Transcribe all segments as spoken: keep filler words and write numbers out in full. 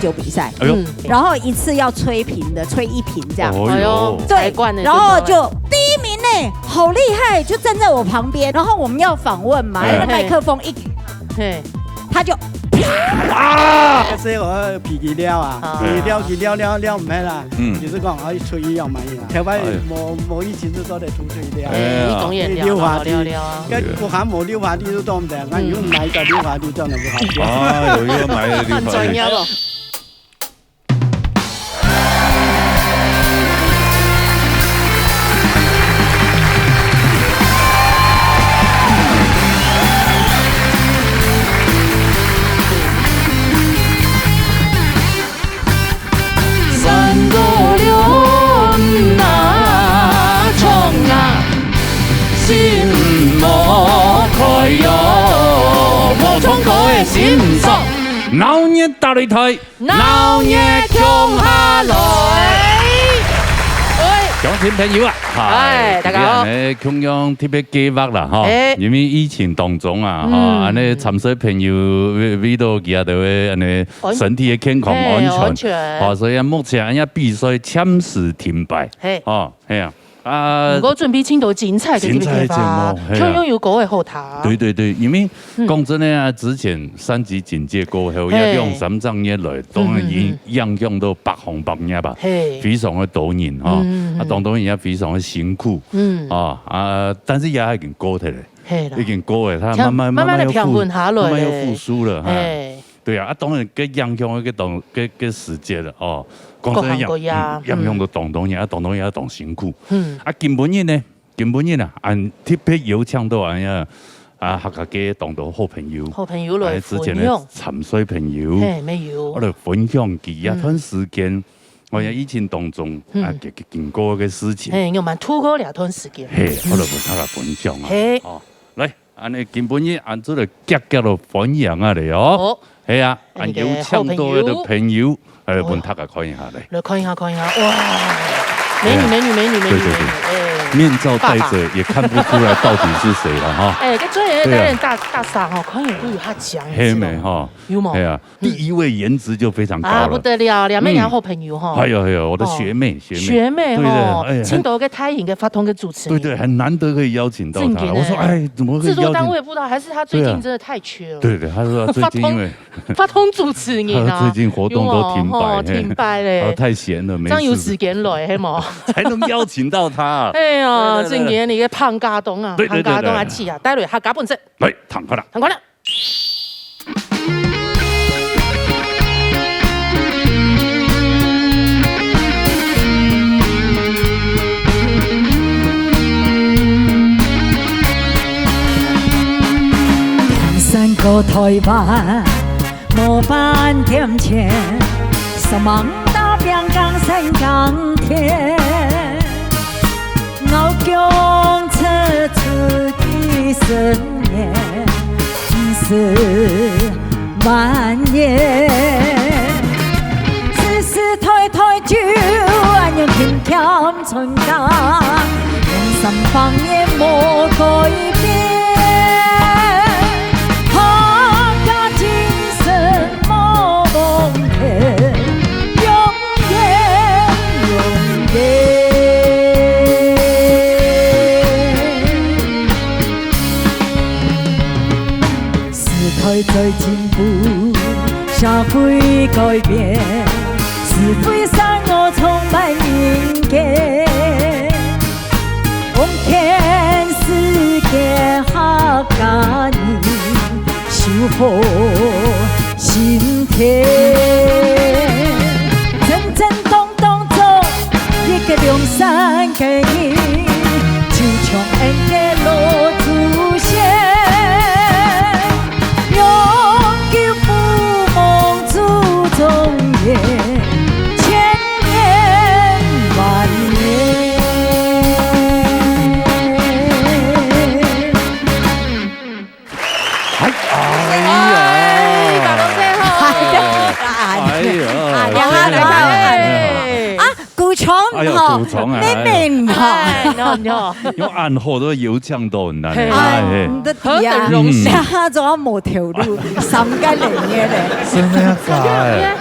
有比赛，哎呦，嗯，然后一次要吹瓶的，吹一瓶这样。哦哟，哎呦，对，财冠的，然后就第一名呢，好厉害，就站在我旁边，然后我们要访问嘛，哎，那个麦克风一，嘿，他就，啊，所以我脾气了啊，啊，脾气了，脾气了了了，没啦，嗯，就是讲，哎，吹一样嘛，一样，台湾，哎，某某一群是说的出吹了，哎，一懂也了，溜滑梯，了了了，跟我还没溜滑梯都懂的，那你用哪一个溜滑梯这样的不好？啊，有一个买的溜滑梯，很专业哦。闹热打擂台。 闹热共下來。喂。鄉親朋友啊，嗨，哎，大家好。今日呢，共樣特別計畫啦，吼，哎。因為疫情當中啊，嗯。吼，恁呢參賽朋友為，為到佢兜个恁呢安，身體个健康、嘿，安全，安全。吼，所以啊，目前恁樣比賽暫時停擺。嘿。吼，係啊。 啊，毋過準備盡多精彩个節目，精彩个節目，係啊。共樣有歌个好聽。對對對，因為，嗯。講真个啊，之前三級警戒過後，嘿。也兩三隻月來，當然影，嗯嗯嗯。影響到百行百業吧，嘿。非常个多人吼，嗯嗯嗯。啊，當多人也非常个辛苦，嗯。啊，啊，但是也已經過去了，嘿啦。已經過了，它像慢慢，慢慢地慢慢又復，平穩下來了。慢慢又復甦了，哈。嘿。 對啊，啊，當然，該影響个當，該，該時節了，哦，講真个，各行各業，嗯，影響到當多人，啊，當多人也當辛苦。嗯。啊，今晡日呢，今晡日啊，恁特別邀請到恁樣，啊，客家个當多好朋友，好朋友來分享。哎，之前个參賽朋友，嘿，乜有。啊，來分享佢這段時間，嗯。哦，這疫情當中，嗯。啊，佢，佢經過个事情。嘿，你有蠻度過這段時間。嘿，嗯。好來分大家分享啊。嘿。哦，來。 恁呢，今晡日恁就來遽遽來歡迎啊咧哦。好。係啊，恁邀請到个朋友，哎，分大家看一下咧。來看一下，看一下，哇，美女，哎呀。美女，美女，美女，對，對，對。美女，哎。面罩戴著也看不出來到底是誰了哈。爸爸。哎，這專業的人大，對啊。大傻哈，看一下都有他講，係無？你知道嗎？有無？係啊。 第一位顏值就非常高了。啊，不得了，兩位也好朋友吼。嗯。哎呦，哎呦，我的學妹，哦。學妹。學妹吼，對，對，哎，很，盡多个大型个活動个主持人。對，對，很難得可以邀請到她。正經欸。我說，哎，怎麼會邀請？製作單位也不知道，還是她最近真的太缺了。對啊。對，對，她說她最近因為活動，活動主持人啊，她最近活動都停擺，有哦，吼，嘿。停擺咧。她太閒了，沒事。這樣有時間來，係無？才能邀請到她。哎呀，對，對，對，對。正經，你个放假檔啊，對，對，對，放假檔啊，對。去啊，帶來客家本色。來，聽看啦。聽看啦。 時代在進步，社會改變，社會生活充滿人間。奉勸世界客家人，守好心田。真正當當做一個良善个人，就像恩个老祖先，永久不忘祖宗言，千年萬年。 哎，哎呀。哎，打到最後。哎呀。哎呀。哎呀。啊，鼓掌哎呀，吼，鼓掌啊，明明吼。哎，喏，喏。用暗號都有搶到很難的，嘿。哎，哎。你的底啊，何等榮幸。下晝無頭路，三個人的嘞。真的假的？哎呀。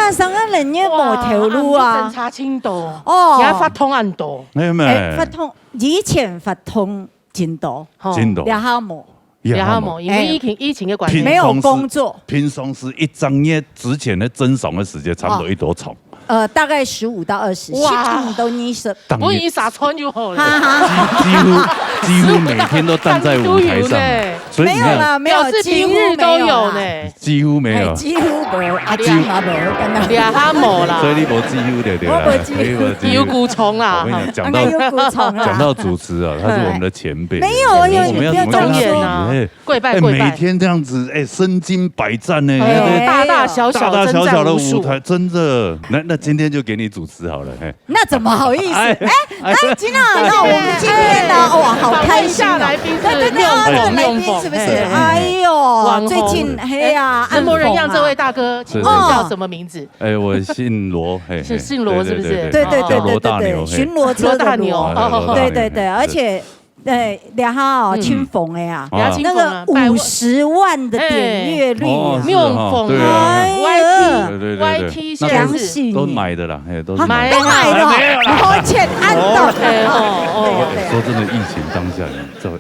啊，三个人也無頭路啊。哇，恁樣爭差真多。哦。你還發通恁多。沒有，沒有。哎，發通，以前發通真多，吼。真多。這下無。這下無，因為疫情，哎。疫情的關係。沒有工作。平常時，平常時一張月之前的正常的時間差不多一多長。哦。呃，大概十五到二十，哇。十五到二十。當然。本已殺穿就好了。哈哈。幾，幾乎，幾乎每天都站在舞台上。當然都有呢。所以你看，沒有啦，沒有，表示平日都有呢。幾乎沒有啦。几乎没有。哎，几乎无，啊，几乎嘛无，刚刚。两下无啦。所以你无几乎的，对吧？我无几乎。所以无几乎。有苦衷啦。我跟你讲，讲到，应该有苦衷啦。讲到主持啊，他是我们的前辈。没有，我们要怎么样比？有，你不要这样说。哎，跪拜，哎，跪拜。每天这样子，哎，身经百战呢，哎，对不对？大大小小，大大小小的舞台，征战无数。真的。那，那今天就给你主持好了，嘿。 那怎么好意思？哎，哎，哎，哎，金娜，那我们今天呢，哇，好开心哦。访问一下来宾是对，对，对，哦，这个来宾是不是？六凤，六凤。哎呦，网红。最近，嘿呀，哎，人模人样暗访啊。这位大哥，请问叫什么名字？是。哎，我姓罗，嘿，是，嘿，姓罗是不是？对，对，对，对，对，对，对，对，对，对，对，对，对，对，对，巡逻车的罗。罗大牛，哎，罗大牛，对，对，对，嘿，而且 对，然后哦，嗯。清风的啊，哦。比较清风啊，那个五十万的点阅率啊。哦，是哦，六凤啊，对啊。哎呀。对，对，对，对。Y T，Y T现在是，那都是，都买的啦，嘿，都是买的。买的。都买的哦，哎，没有啦。我欠安的。OK，哦，哦。对，对。说真的，疫情当下，这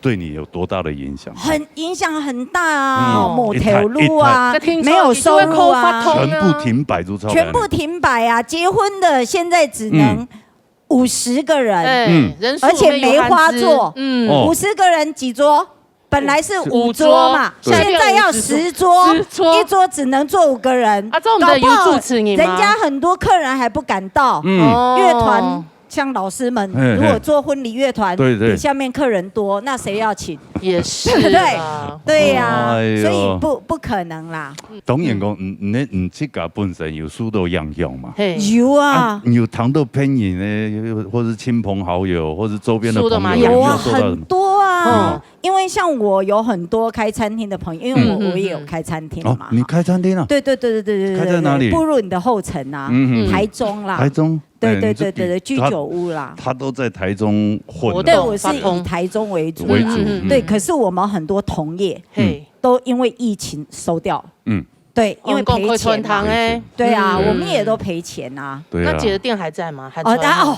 对你有多大的影响？很，影响很大啊，嗯。没有头路啊，一台，一台。没有收入啊。全部停摆，就超难。全部停摆啊，结婚的现在只能，嗯。 五十个人，哎，嗯。人数里面有汉字，而且梅花座，嗯。哦。五十个人几桌？本来是五桌嘛，五桌，对。现在要十桌，十桌。一桌只能坐五个人，啊，这样我们的有主持人吗？搞不好人家很多客人还不敢到，嗯。哦。乐团像老师们，嘿，嘿。如果做婚礼乐团，对，对。比下面客人多，那谁要请？也是啊。对不对？对呀，哎呦。所以不，不可能啦。当然讲，嗯，你，你自家本身有受到影响嘛？嘿。有啊。啊，你有谈到朋友呢，或是亲朋好友，或是周边的朋友，受到吗？有啊，有没有受到什么？很多啊。嗯。因为像我有很多开餐厅的朋友，因为我，嗯，嗯，我也有开餐厅嘛。哦，你开餐厅啊？对，对，对，开在哪里？步入你的后尘啊，嗯，嗯。台中啦。台中？对，哎，对，对，对，对，你这，居酒屋啦。他，他都在台中混啊。对，我是以台中为主嘛。为主，嗯，嗯，嗯。对，可是我们很多同业，嘿。都因为疫情收掉。嗯。对，因为赔钱嘛。哦，你讲开餐厅欸。对啊，嗯。我们也都赔钱啊。对啊。那姐的店还在吗？还在吗？哦，啊，哦，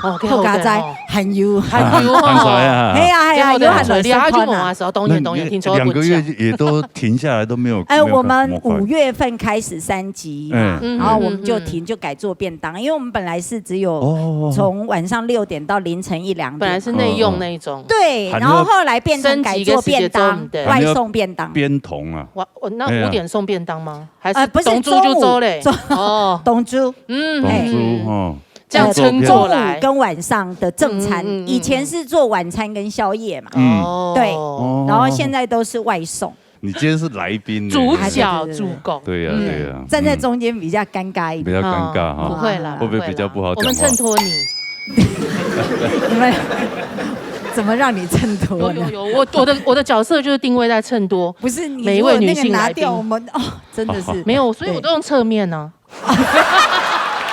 哦，OK，扣卡仔，OK，哦。还有。还有哦。还在啊。嘿呀，嘿呀，有还在。你好，你好，当然，当然，听说不讲。那你两个月也都停下来，都没有，哎，没有看，我们五月份开始三级嘛，嗯。然后我们就停，嗯，嗯，嗯。就改做便当，因为我们本来是只有哦。从晚上六点到凌晨一两点嘛。本来是内用那一种。对，然后后来变成改做便当，升级个时间，对。外送便当。便当啊。哇，哦，那五点送便当吗？哎呀。还是，呃，不是，中午就做嘞？中，哦。中午。嗯，中午，嘿。哦。这样撑过来。呃，中午跟晚上的正餐，嗯，嗯，嗯，嗯。以前是做晚餐跟宵夜嘛。嗯。哦。对，哦。然后现在都是外送。你今天是来宾呢。主角，哎，对，对，对，对。主角。对呀，嗯。对呀，站在中间比较尴尬一点。嗯。比较尴尬哈。哦，不会啦，会不会比较不好讲话？不会啦，我们衬托你。你们怎么让你衬托呢？有，有，有，我，我的，我的角色就是定位在衬托不是，你每一位女性来宾。如果那个拿掉，我们，哦，真的是。没有，所以我都用侧面呢。对。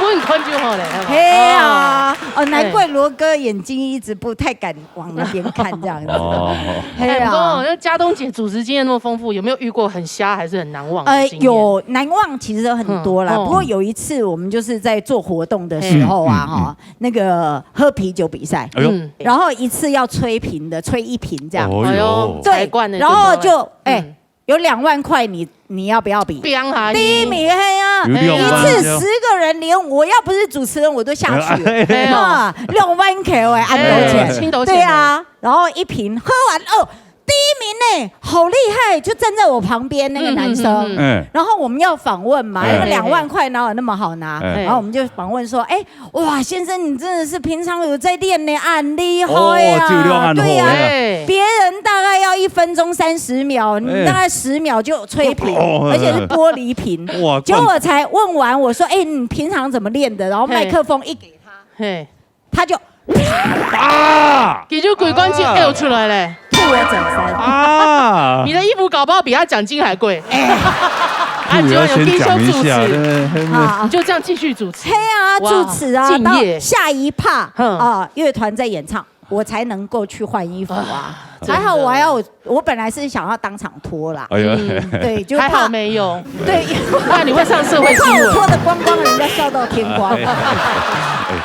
不用看就好了，好不好？嘿啊，哦，难怪罗哥眼睛一直不太敢往那边看这样子。哦。嘿啊。哎，不过那佳冬姐主持经验那么丰富，有没有遇过很瞎还是很难忘的经验？呃，有，难忘其实很多啦，嗯，哦。不过有一次我们就是在做活动的时候啊，嘿。哈，嗯，嗯。那个喝啤酒比赛，哎呦。嗯。然后一次要吹瓶的，吹一瓶这样。哦哟。哎呦，对，财冠的，然后就，对不对？哎，嗯。 有两万块，你，你要不要比？比啊，第一名，嘿啊，有两万一次十个人连我，要不是主持人，我都下去了。哎，哎，哎。啊，两万块哎，恁多钱。哎，真多钱。对啊，然后一瓶喝完，哦，第一名呢，好厉害，就站在我旁边那个男生。嗯，嗯，嗯，嗯。嗯。然后我们要访问嘛，哎。因为两万块哪有那么好拿？哎。然后我们就访问说，哎， 哇，先生，你真的是平常有在练呢，很厉害啊。哦，酒量很好呀。对呀，哎。别人大概要一分钟三十秒，你大概十秒就吹瓶，哦，而且是玻璃瓶。哇，结果我才问完，我说：“哎，你平常怎么练的？”然后麦克风一给他，嘿。他就啊！佢就鬼关节流出来嘞。吐了整身。啊！你的衣服搞不好比他奖金还贵。哎。啊，吐也要先讲一下，结果有必须要主持。对不对？啊。你就这样继续主持。嘿啊，哇，主持啊，敬业。到下一趴，嗯。啊，乐团在演唱。我才能够去换衣服啊。还好我还要，我本来是想要当场脱啦。哎呦，对，就怕，还好没有。对，不然你会上社会新闻。我怕我脱得光光，人家笑到天光。哎，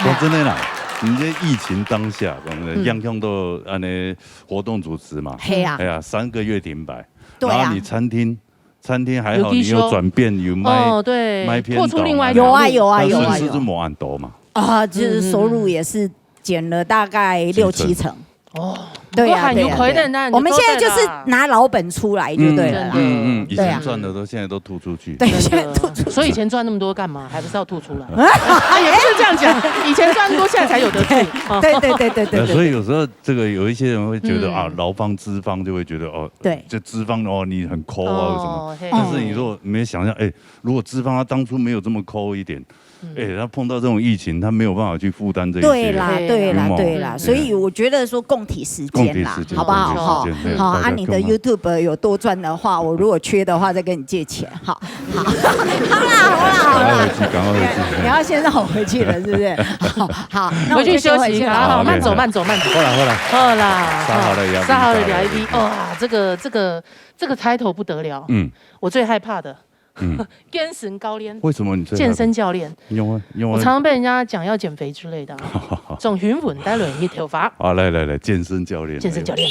讲真的啦，你这疫情当下，讲真的，影响到安尼活动组织嘛，嘿啊。哎呀，三个月停摆，对啊。然后你餐厅，餐厅还好，你有转变，有卖，哦，对，卖偏，拓出另外一条路。有啊，有啊，有啊，有。损失就没很多嘛。啊，就是收入也是减了大概六七成。哦，对啊，对啊，对啊。我们现在就是拿老本出来就对了啦。嗯嗯，以前赚的都现在都吐出去。对，现在吐出去。所以以前赚那么多干嘛？还不是要吐出来？啊，也不是这样讲，以前赚多，现在才有得吐。对对对对对对。所以有时候这个有一些人会觉得啊，劳方资方就会觉得哦，对，这资方哦你很抠啊什么。但是你如果没有想象，哎，如果资方他当初没有这么抠一点，哎，他碰到这种疫情，他没有办法去负担这一些。对啦，对啦，对啦，所以我觉得说共体时间啦，好不好？哈，好啊，你的 YouTube 有多赚的话，我如果缺的话再跟你借钱，哈。好啦，好啦，好啦，赶快回去，赶快回去。你要先让我回去了，是不是？好，那我就先回去了。好，慢走，慢走，慢走。好啦，好啦，好啦，好啦，好啦，哇，这个这个这个 title 不得了，嗯，我最害怕的。健身教练，为什么你最害怕？健身教练，因为因为我常常被人家讲要减肥之类的啊。总云稳，待会一头发。啊，来来来，健身教练，健身教练。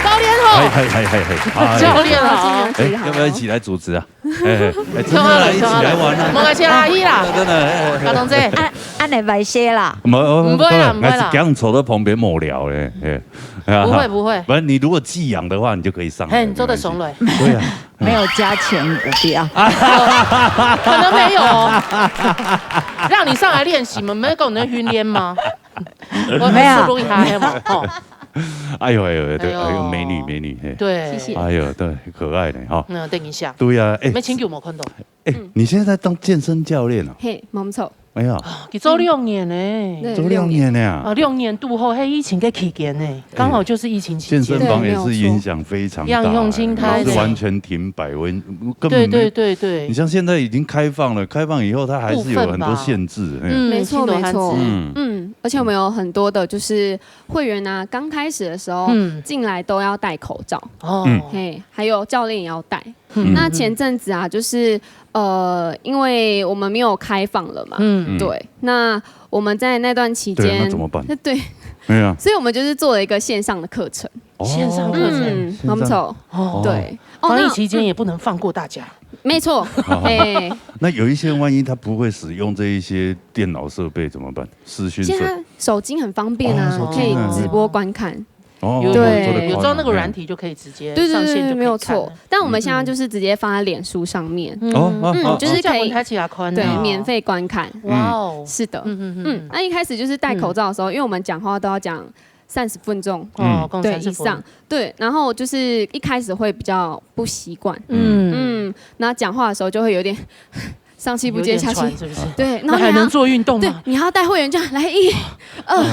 教练好，嘿嘿嘿嘿嘿，哎，教练好。哎，要不要一起来主持啊？哎哎哎，真的来一起来玩啊！我们请阿姨啦，真的，哎哎哎，阿东姐，啊，安尼歹势啦。毋會啦，毋會啦。还是这样坐在旁边无聊嘞，哎，不会不会。反正你如果寄养的话，你就可以上来。嘿，你坐得上来。对啊。没有加钱，我不要。可能没有哦。让你上来练习嘛，没有跟我们训练吗？我没有。试录一下，好不好？吼。哎呦哎呦，对，哎呦，哎呦，美女美女，嘿。对。谢谢。哎呦，对，可爱的哈。那等一下。对呀，哎，没请给我们看到。哎，你现在在当健身教练啊？嘿，没错。哎呀，啊，你做六年呢。对，做六年呢啊。啊，六年度后，嘿，疫情个期间呢，刚好就是疫情期间。健身房也是影响非常大，对，没有错。样样青苔，也是完全停摆，我根本没，对对对对。你像现在已经开放了，开放以后它还是有很多限制，部分吧。嘿。嗯，没错，没错。嗯，而且我们有很多的就是会员啊，刚开始的时候，嗯，进来都要戴口罩。哦。嗯。嘿，还有教练也要戴。嗯。那前阵子啊，就是，呃，因为我们没有开放了嘛，嗯。对，那我们在那段期间，对，那怎么办？对。对啊。所以我们就是做了一个线上的课程。哦。线上课程。嗯，线上。没错。哦。对。哦，防疫期间也不能放过大家。没错。哦。哎。那有一些万一他不会使用这一些电脑设备怎么办？视讯设备。现在手机很方便啊，哦，手机，可以直播观看。哦，有，对。有装那个软体就可以直接对，对，上线就可以看了。对，对，对，没有错。但我们现在就是直接放在脸书上面。嗯。哦，哦，嗯，哦，就是可以，哦，这样我们才起来看呢。对，免费观看。哇哦。是的。嗯，嗯，嗯，嗯。嗯，那一开始就是戴口罩的时候，嗯。因为我们讲话都要讲三十分钟，哦，嗯。讲三十分。对，以上。对，然后就是一开始会比较不习惯。嗯。嗯，那讲话的时候就会有点上气不接下气。有点喘，是不是？对，那还能做运动吗？然后你还要，对，你还要带会员这样，来，一、二、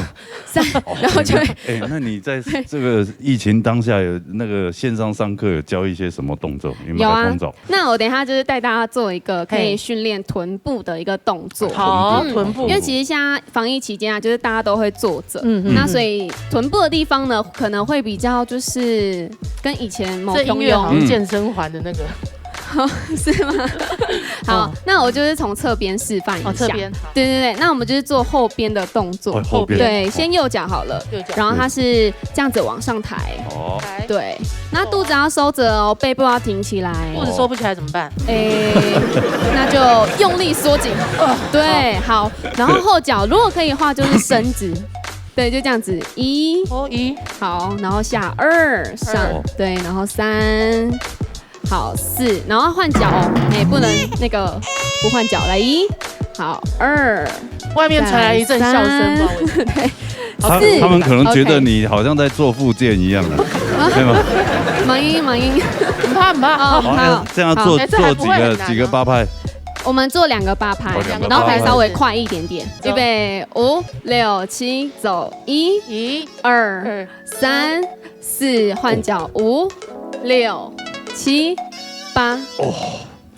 三，然后就会哎，那你在这个疫情当下，有那个线上上课有教一些什么动作？有没有动作？有啊，那我等一下就是带大家做一个可以，嘿。训练臀部的一个动作。好，嗯，臀部。因为其实现在防疫期间啊，就是大家都会坐着，嗯，嗯。那所以臀部的地方呢，可能会比较就是跟以前某这音乐好像健身环的那个。嗯。是吗？好，哦。那我就是从侧边示范一下。哦，侧边，好。对，对，对，那我们就是做后边的动作。哦，后边。对，先右脚好了，右脚。然后它是这样子往上抬。哦。抬。对，那肚子要收着哦，背部要挺起来。肚子收不起来怎么办？诶，那就用力缩紧。哦。对，好，然后后脚如果可以的话，就是伸直。对，就这样子，一，哦，一。好，然后下二，上，哦。对，然后三，好，四，然后换脚哦，哎，不能那个不换脚，来，一，好，二，外面传来一阵笑声，再来三，不好意思。对，他，四，他们可能觉得，OK。你好像在做复健一样的，啊？对吗？忙音，忙音。很怕，很怕。哦，好，好，哎，这样做，好。哎，这还不会很难啊。做几个，几个八拍。我们做两个八拍，哦，两个八拍。然后可以稍微快一点点。走。预备，五、六、七，走，一、一、二、二、三、四，换脚，五、六、七、八。哦。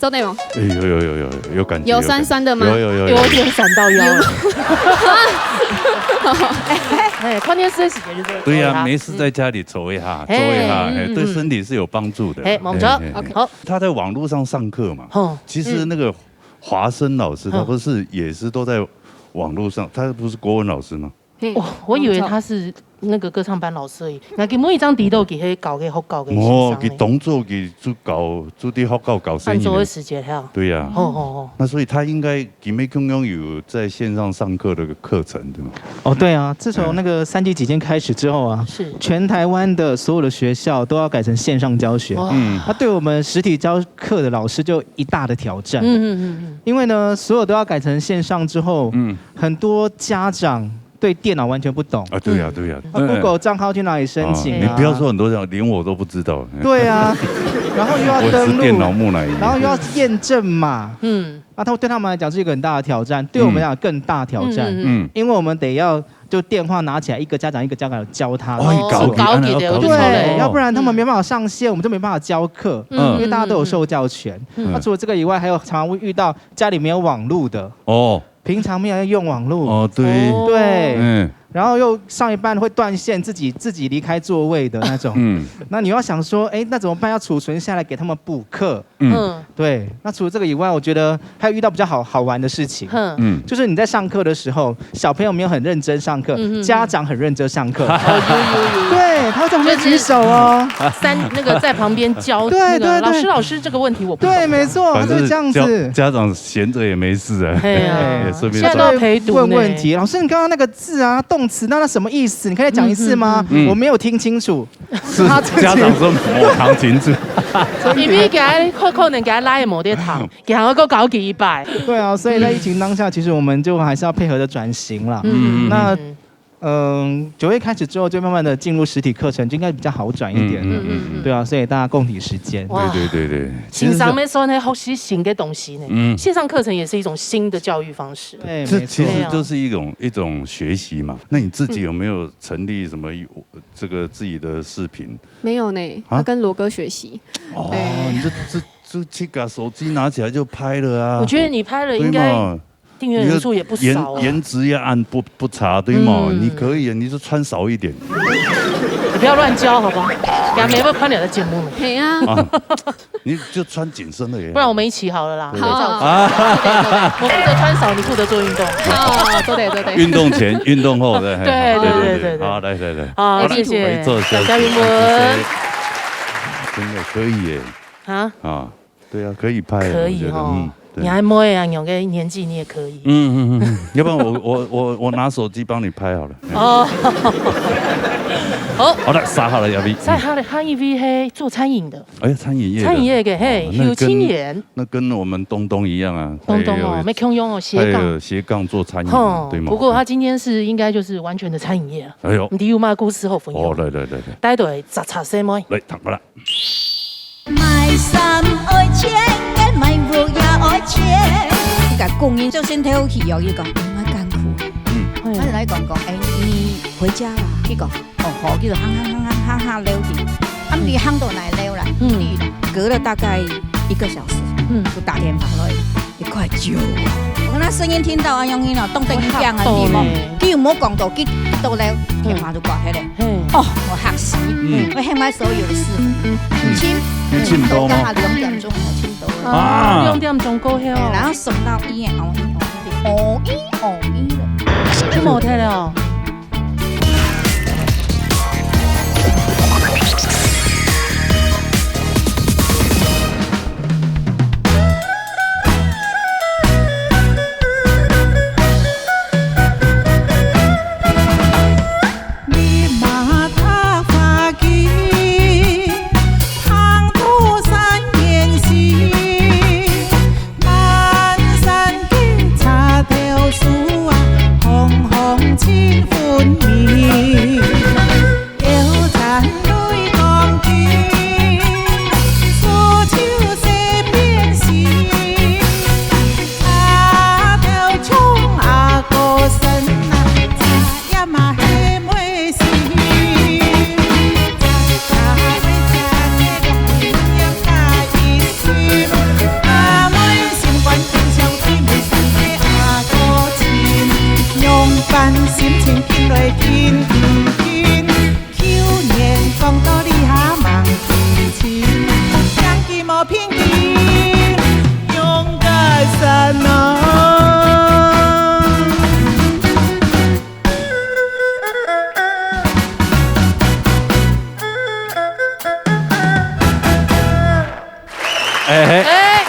做得吗？哎，有，有，有，有，有感觉，有酸酸的吗？有，有，有，有。有点闪到腰了。有吗？哎，看电视的时间就这样。对呀，没事在家里走一下，哎。走一下，哎，嗯，嗯，对身体是有帮助的。哎，没错。哎，哎，哎。OK。好。他在网络上上课嘛，吼。其实那个华生老师，嗯。他不是也是都在网络上，他不是国文老师吗？嘿，哦，我以为他是那个歌唱班老师而已。那佢每一张地都给他搞给好搞给先生呢。哦，佢当做佢就搞，就在学校搞生意呢。按照的时间哈。对呀。吼，吼，吼。那所以他应该，佢乜共样有在线上上课的课程，对吗？哦，对啊，自从那个三级警戒开始之后啊，嗯。是。全台湾的所有的学校都要改成线上教学。哇。嗯。那对我们实体教课的老师就一大的挑战。嗯，嗯，嗯，嗯。因为呢，所有都要改成线上之后，嗯。很多家长对电脑完全不懂。啊，对呀，嗯。对呀。啊，Google账号去哪里申请啊？哦，你不要说很多人，连我都不知道。对啊，然后又要登录，我是电脑木乃伊。然后又要验证码。嗯。啊，他，对他们来讲是一个很大的挑战，对我们来讲更大挑战。嗯，嗯，嗯。嗯。因为我们得要就电话拿起来，一个家长一个家长教他怎么做。哦，搞起来，哦，搞起来。对，要不然他们没办法上线，嗯。我们就没办法教课，嗯。因为大家都有受教权。嗯。那除了这个以外，还有常常会遇到家里没有网路的。哦。平常没有用网路。哦，对。对。嗯。然后又上一半会断线，自己，自己离开座位的那种。嗯。那你要想说，哎，那怎么办？要储存下来给他们补课。嗯。嗯。对，那除了这个以外，我觉得还有遇到比较好，好玩的事情。哼。嗯。就是你在上课的时候，小朋友没有很认真上课，嗯，嗯，嗯。家长很认真上课。哦，有，有，有，有。对，他会在旁边举手哦。就是三，那个在旁边教，对，那个，对，对。老师，老师，这个问题我不懂。对，没错，他就会这样子。反正家，家长闲着也没事啊，哎呀，也顺便现在都要陪读呢。问问题，老师，你刚刚那个字啊，动词，那它什么意思？你可以再讲一次吗？嗯，嗯，嗯。我没有听清楚。是，他自己家长说我听清楚。因为给他，可，可能给他拉也没得谈，给他个搞几百。对啊，所以在疫情当下，其实我们就还是要配合着转型啦。嗯。那，嗯。嗯，九月开始之后，就慢慢地进入实体课程，就应该比较好转一点了。嗯，嗯，嗯，嗯。对啊，所以大家共体时间。哇，对，对，对，对。其实是线上面说呢，学习新的东西呢，嗯。线上课程也是一种新的教育方式。对，这其实没错。就是一种，一种学习嘛。那你自己有没有成立什么这个自己的视频？没有呢，啊？要跟罗哥学习。哦，对。你这，这，这，这个手机拿起来就拍了啊。我觉得你拍了应该对嘛？订阅人数也不少啊。你的颜，颜值也按不，不差，对吗？嗯。你可以啊，你就穿少一点。你不要乱教，好不好？给他没办法看你的节目了。嘿啊。啊，你就穿紧身的也好。不然我们一起好了啦。对。好。我负责穿少，你负责做运动。好，做得，做得。运动前、运动后的，嘿。对，对，对，对，对。好，来，来，来。好，谢谢。来，坐，谢谢，嘉宾们。谢谢。真的可以耶。啊？啊，对啊，可以拍耶，可以哦。我觉得，嗯，对。你还没有啊，有个年纪你也可以。嗯，嗯，嗯，嗯，要不然我，我，我，我拿手机帮你拍好了。哦。哦，好了，撒好了，亚比。撒好了，下一位係做餐饮的。哎，餐饮业的。餐饮业的，嘿，哦，那跟，有青年。那跟我们东东一样啊，东东哦，他也有，没共样哦，斜杠。他也有斜杠做餐饮啊，吼，对吗？不过他今天是应该就是完全的餐饮业啊。哎呦。你有嘛故事好分享？哦，来，来，来，来。带队查查什么？来，谈过来。买衫愛錢，買屋也愛錢。你甲工人做先頭去哦，伊讲，嗯，我艱苦。嗯。我就来讲讲，哎，你回家啦。伊讲， 哦，好，佢就行行行行行行溜去，啊，毋知行到哪溜啦，嗯。隔了大概一个小时，嗯。就打电话落去，你快救我！我那声音听到啊，用音哦，动得一样啊，我嚇到你無，咧。佢又無講到佢到了，嗯。電話就掛起來。嘿。哦，我嚇死！嗯。我喊我所有的師傅，嗯。請，嗯。請到嗎？到剛好兩點鐘，我請到了。啊。兩點鐘過後。哎，然後送到醫院，哦，哦，哦，哦，哦，哦。就無忒了哦。 哎嘿。哎。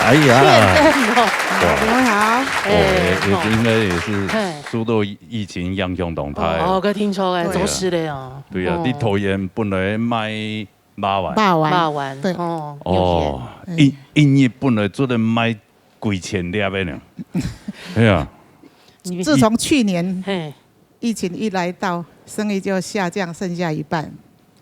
哎呀。哇。你好。哎，哦，也，也应该也是受到疫情影响当大。哦，个听说哎，对啊。做事的哦。对啊，哦。你桃园本来卖肉圆。肉圆。肉圆，对。哦，哦，一，一日本来做得卖几千粒的呢。对啊。自从去年，嘿。 疫情一来到，生意就下降，剩下一半。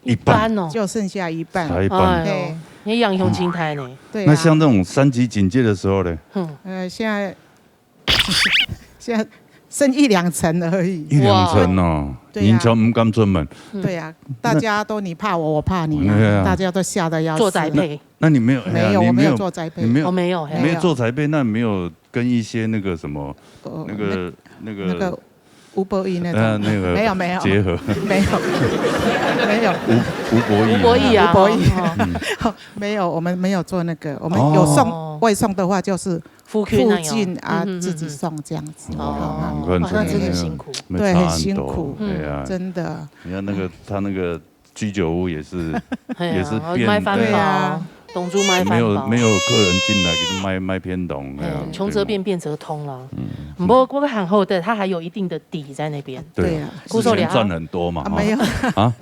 一半。一半哦。就剩下一半。才一半。哎呦，嘿。你影响真大呢。对啊。那像这种三级警戒的时候呢？嗯。呃，现在，现在剩一两成而已。一两成哦，哇。对啊。人全毋敢出门。对啊，大家都你怕我，我怕你啊，对啊。大家都吓得要死。做宅配。那，那你没有，哎呀，没有，你没有，我没有做宅配。你没有，哦，没有，嘿。没有做宅配，那没有跟一些那个什么，哦，那个，那，那个那个 吴伯义那种。呃，那个没有，没有。结合。没有。没有。吴，吴伯义。吴伯义啊，吴伯义。哦，哦。没有，我们没有做那个，我们有送，哦。外送的话就是附近那样。附近啊，嗯，嗯，嗯，嗯。自己送这样子。哦，好，好。你看，哇，那真的辛苦。真的，那差很多。对，很辛苦。对啊。真的。你看那个，他那个居酒屋也是，嘿啊，也是变，卖饭包，对啊。东珠卖饭包。没有，没有客人进来，就卖，卖便当，哎呀，哎，穷则变，对嘛。变则通了。嗯。不过，不过很好的，它还有一定的底在那边。对啊。对啊。之前赚很多嘛，啊，哈。没有。啊？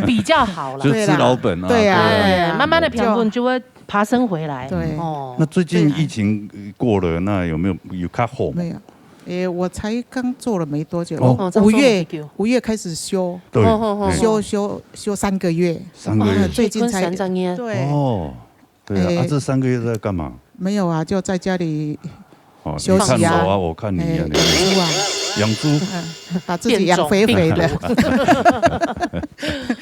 比较好了。就吃老本啊，对啦。对啊。对啊，哎，慢慢地平均就会爬升回来。对。哦。那最近疫情过了，那有没有，有较好吗？没有。 诶，我才刚做了没多久，哦。哦，我五月，刚做没多久。五月开始休，对，哦，哦，哦，嘿。哦。休，休，休三个月。三个月。哇，最近才，结婚三十年。对。哦，对啊，啊，诶。这三个月在干嘛？没有啊，就在家里哦，休息啊。你看楼啊，我看你啊，诶，你养猪啊。养猪。嗯，把自己养肥肥的。变种病毒。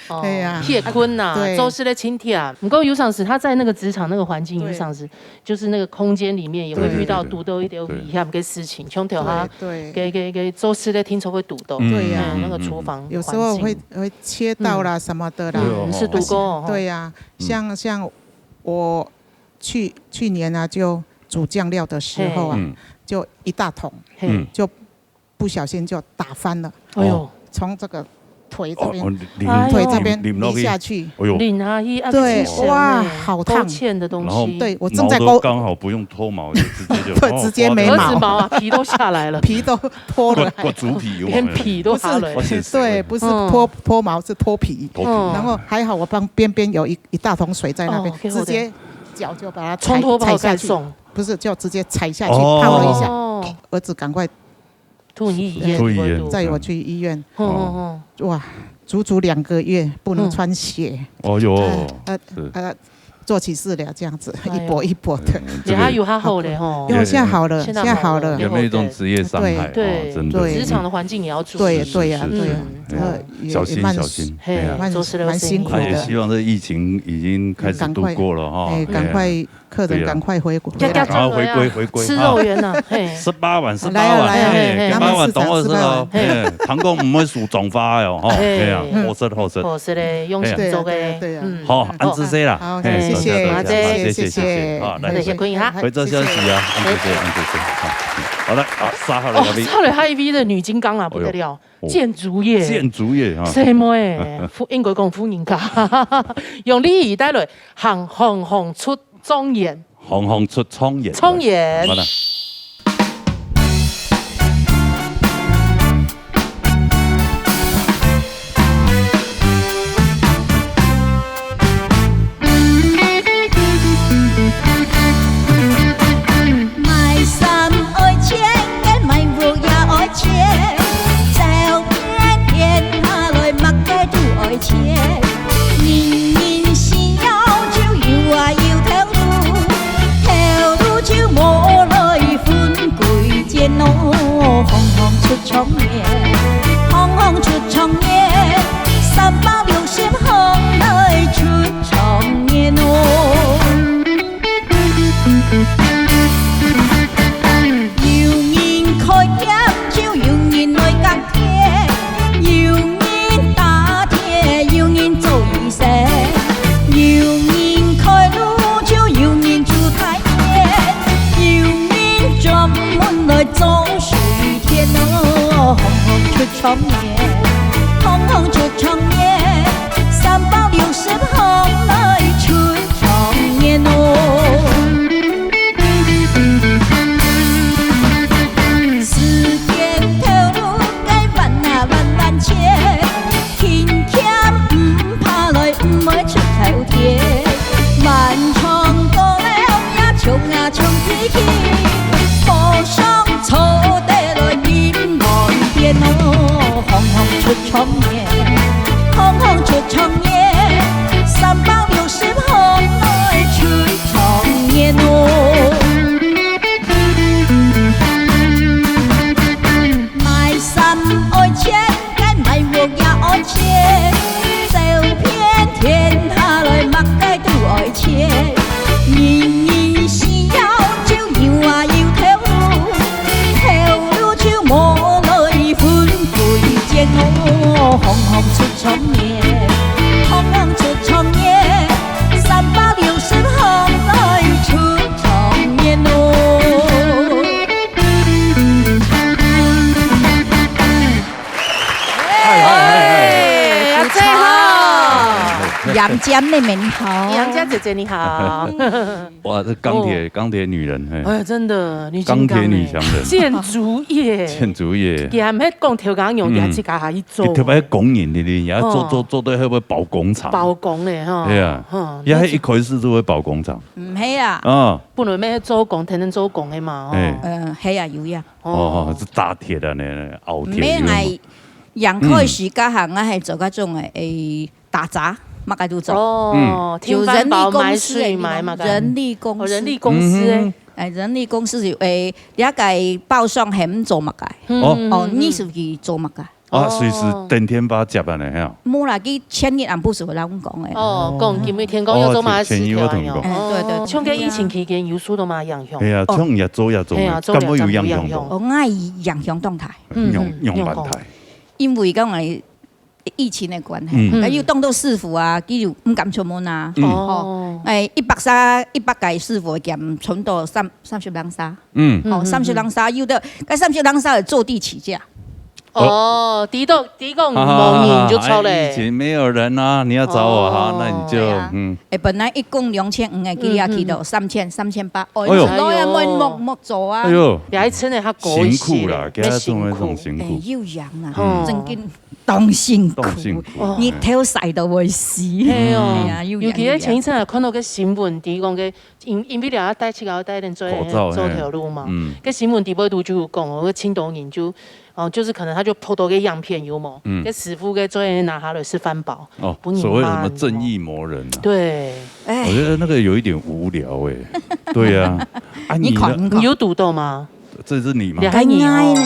哦，对啊。歇睏呐，对。做事咧轻佻。不过有常时他在那个职场那个环境，对。有常时 就是那个空间里面也会遇到，对，对，对。堵到一点危险的事情，对。像头下，对，对。给，给，给做事的听说会堵到，嗯，对呀。嗯，那个厨房，嗯，嗯，嗯。有时候会，环境。会切到啦，嗯。什么的啦。对哦，嗯，是吼。堵过哦，吼。对呀，嗯。像，像我去，去年啊，就煮酱料的时候啊，嘿。嗯。就一大桶，嘿。嗯。就不小心就打翻了。哎呦。哦。从这个腿这边，哦，哦，淋，哎呦。腿这边淋，淋落去。淋下去。哎呦。淋下去，啊，对，这是什么？哇，好烫。勾芡的东西。然后对，我正在勾。毛都刚好不用脱毛，就直接就，对，哦，直接没毛。儿子毛啊，皮都下来了。皮都脱了。刮，刮猪皮有没有？连皮都下来了。不是，对，不是脱，嗯。脱毛，是脱皮。脱皮。嗯。然后还好我旁边边有一，一大桶水在那边，哦，给我的。直接脚就把它踩，冲脱泡再送。踩下去。不是，就直接踩下去，哦。泡了一下。哦。儿子赶快 吐医院，吐医院。载我去医院。嗯，嗯，嗯。哇，足足两个月不能穿鞋。嗯。哦哟，呃，呃，是。呃，做起事了这样子，哎呦。一跛一跛的。嗯，这个，你还有还好嘞吼。有，现在好了，现在好了。现在好了。有没有一种职业伤害？对。哦，真的。对。职场的环境也要注意。对，对呀，对呀。嗯。哎呀，呃，也，小心，也蛮，小心。嘿，哎呀。蛮，做事要小心。蛮辛苦的。啊，也希望这疫情已经开始度过了哈。赶快，哎，哎。 客人赶快回，对啊。回来。赶快回归，回归，吃肉圆啊，啊。嘿。十八碗，十八碗，来啊，来啊，嘿，嘿，嘿。十八碗，等我知道，慢慢吃茶，十八碗。嘿，糖果毋會輸中华哦，吼，嘿。嘿啊，好食，好食。好食嘞，用心做个。嘿啊。对啊，对啊，对啊。嗯。好，恁仔細啦。好，嘿，谢谢，多謝，多謝，谢谢，好，谢谢，谢谢。好，來，谢谢，坤一下。回做休息啊，謝謝。恁仔細，恁仔細，好。好，來，啊，沙好了，哦，嘉賓。沙好了，還有一位的女金剛啊，不得了。哎呦。 哦。建築業。建築業哈。細妹，婦，應該講婦人家。用禮儀帶來，行行行出狀元。行行出狀元。狀元。好了。有人開店，就有人來甲 有人打鐵，有人做醫生，有人開路，就有人做太監，有人專門來做水電哦。行行出狀元，行行出狀元，三百六十行來出狀元哦。 世間頭路个彎啊彎彎斜，勤儉毋怕累，毋會出頭天。萬丈高樓也衝啊衝起去，和尚坐得來入門殿哦。行行出狀元，行行出狀元，三百六十行來出狀元哦。 買衫愛錢，該買屋也愛錢，走遍天下來，麼个都愛錢。人人需要就有啊有頭路，頭路就無來分貴賤哦。行行出狀元，行行出狀元，三百六十行來出狀元哦。 嗨，嗨，嗨，嗨。哎，阿姐好。楊家妹妹你好。楊家姐姐你好。哇，這鋼鐵，哦。鋼鐵女人，嘿。哎呀，真的，女金剛欸。鋼鐵女強人。建築業。建築業。佢還毋係講頭家娘，嗯。佢自家還去做。佢特別工人的呢，也做，哦。做，做到會不會包工廠？包工的哈。對啊。嗯，也係一開始就會包工廠。毋係啊。啊。本來咩做工，天天做工的嘛，哦。哎。嗯，係啊，有呀。 哦，哦，係打鐵个呢，拗鐵个嘛。毋係，𠊎，楊開始該行啊，係做該種个，誒，打雜，麼个都做。哦，嗯。就人力公司个，聽番包買水買麼个。人力公司。哦，人力公司个。嗯哼。誒，人力公司就，誒，這个包商喊做麼个。嗯，哦。嗯，哦，嗯，你係去做麼个。哦。啊，隨時等電話接啊呢，係啊。無啦，佢前日暗晡時會摎阮講个。哦，講今日天光要做麼个事情啊，哦，前，前日有同你講。哦。誒，對，對，對。像該疫情期間，有受到麼个影響？係啊，哦。像也做也做，係啊，做也敢會有影響到？做也有影響。哦，𠊎影響當大。 嗯，仰，仰般大？因為講誒，疫情个關係，嗯。該又當多師傅啊，佢又毋敢出門啊。嗯。吼，哦。誒，一百儕，一百个師傅減，差毋多三，三十零儕。嗯。吼，嗯，嗯，三十零儕，有个，該三十零儕坐地起價。哦，第一个，第一个哈哈哈哈，无人就错嘞。哎，以前没有人啊，你要找我哈，哦。那你就，对啊。嗯。哎，本来一共两千五个，给你啊，嗯，嗯。提到三千，三千八。哦，哎呦。老人莫，莫，莫做啊。哎呦。也还真的，他狗血，辛苦啦，给他种那种辛苦。哎，又痒啊，嗯。真的当辛苦。当辛苦。哦。你头晒到会死。哎呦，哎呀，又痒又痒。尤其是前一阵还看到个新闻，提供个，因，因为了要戴，去要戴点做，口罩，做头路嘛。嘿。嗯。个新闻底部都就有讲哦，个青岛人就 哦，就是可能他就拍到个样片有无？嗯。个师傅个做人拿下来食饭包，哦，分人骂，所谓什么正义魔人啊。对。哎。我觉得那个有一点无聊哎。对啊。啊，你呢？你看，你看。你有堵到吗？这是你吗？你还你哦。该爱呢，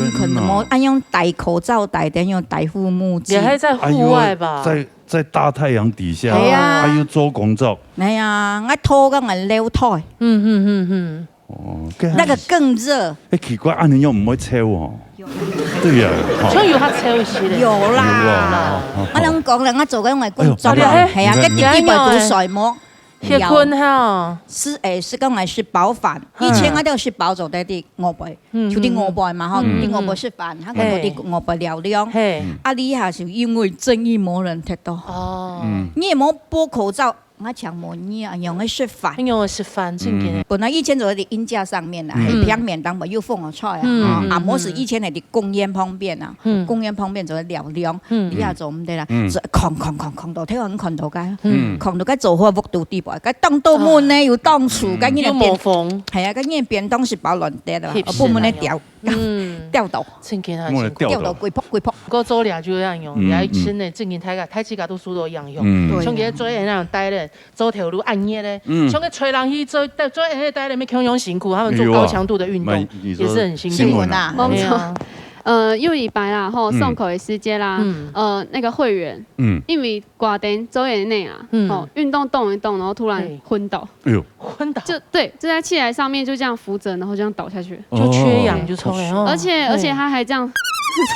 你可能哦，跟，哦。要用戴口罩戴，等于用戴护目镜。你还在户外吧？哎呦，在，在大太阳底下，哎呀。哎呦，做工作。哎呀，我头刚刚流汗。嗯，嗯，嗯，嗯。 哦，那个更热。哎，奇怪，恁樣又毋會臭哦。有。對呀，哈。像有較臭一些咧。有啦。有啊，哦，哦，哦。我同你講啦，我做緊个工作啦，哎呦，係啊，你看，你看。个地基本都睡目。歇睏哈。是，哎，是講个食飽飯。嗯。以前我都食飽做得的，外背，嗯，就在外背嘛，吼，嗯。在外背食飯，嗯。佢講在外背尞尞。嘿。啊，你還係因為正義魔人忒多。哦。嗯。你也無戴口罩， 我請問你啊，仰會食飯？仰會食飯，正經个。嗯。本來以前就在鷹架上面啦，嗯。係平面當中有風有吹啊，嗯，啊，嗯，啊，無係以前个在公園旁邊啊，嗯。公園旁邊就在尞尞，嗯。你也做毋得啦，嗯。就空空空空到，台灣看到个，嗯。空到个做好屋肚底背，个當多門呢，哦。有當處，嗯。个你个邊，又無風。係啊，个你个便當係包亂跌个，翕死啊，部門个掉。 嗯。吊到。正經啊，莫吊到。吊到幾仆幾仆。毋過做了就恁樣，嗯，也真个，嗯。正經大家，大自家都輸到一樣樣。嗯。對啊。像佢做那樣戴咧，做頭路恁熱咧，嗯。像个吹冷氣做，做那戴咧，乜共樣辛苦，他們做高強度的運動，哎呦啊，也是很辛苦。新聞啊。哎呀。無錯。呃，有一擺啦，吼，嗯。上課个時節啦，嗯。呃，那個會員，嗯。因為 掛燈做下呢啊，嗯。吼，運動動一動，然後突然昏倒。哎呦。昏倒。就，對，就在器材上面就這樣扶著，然後這樣倒下去。就缺氧就出來哦。而且，而且他還這樣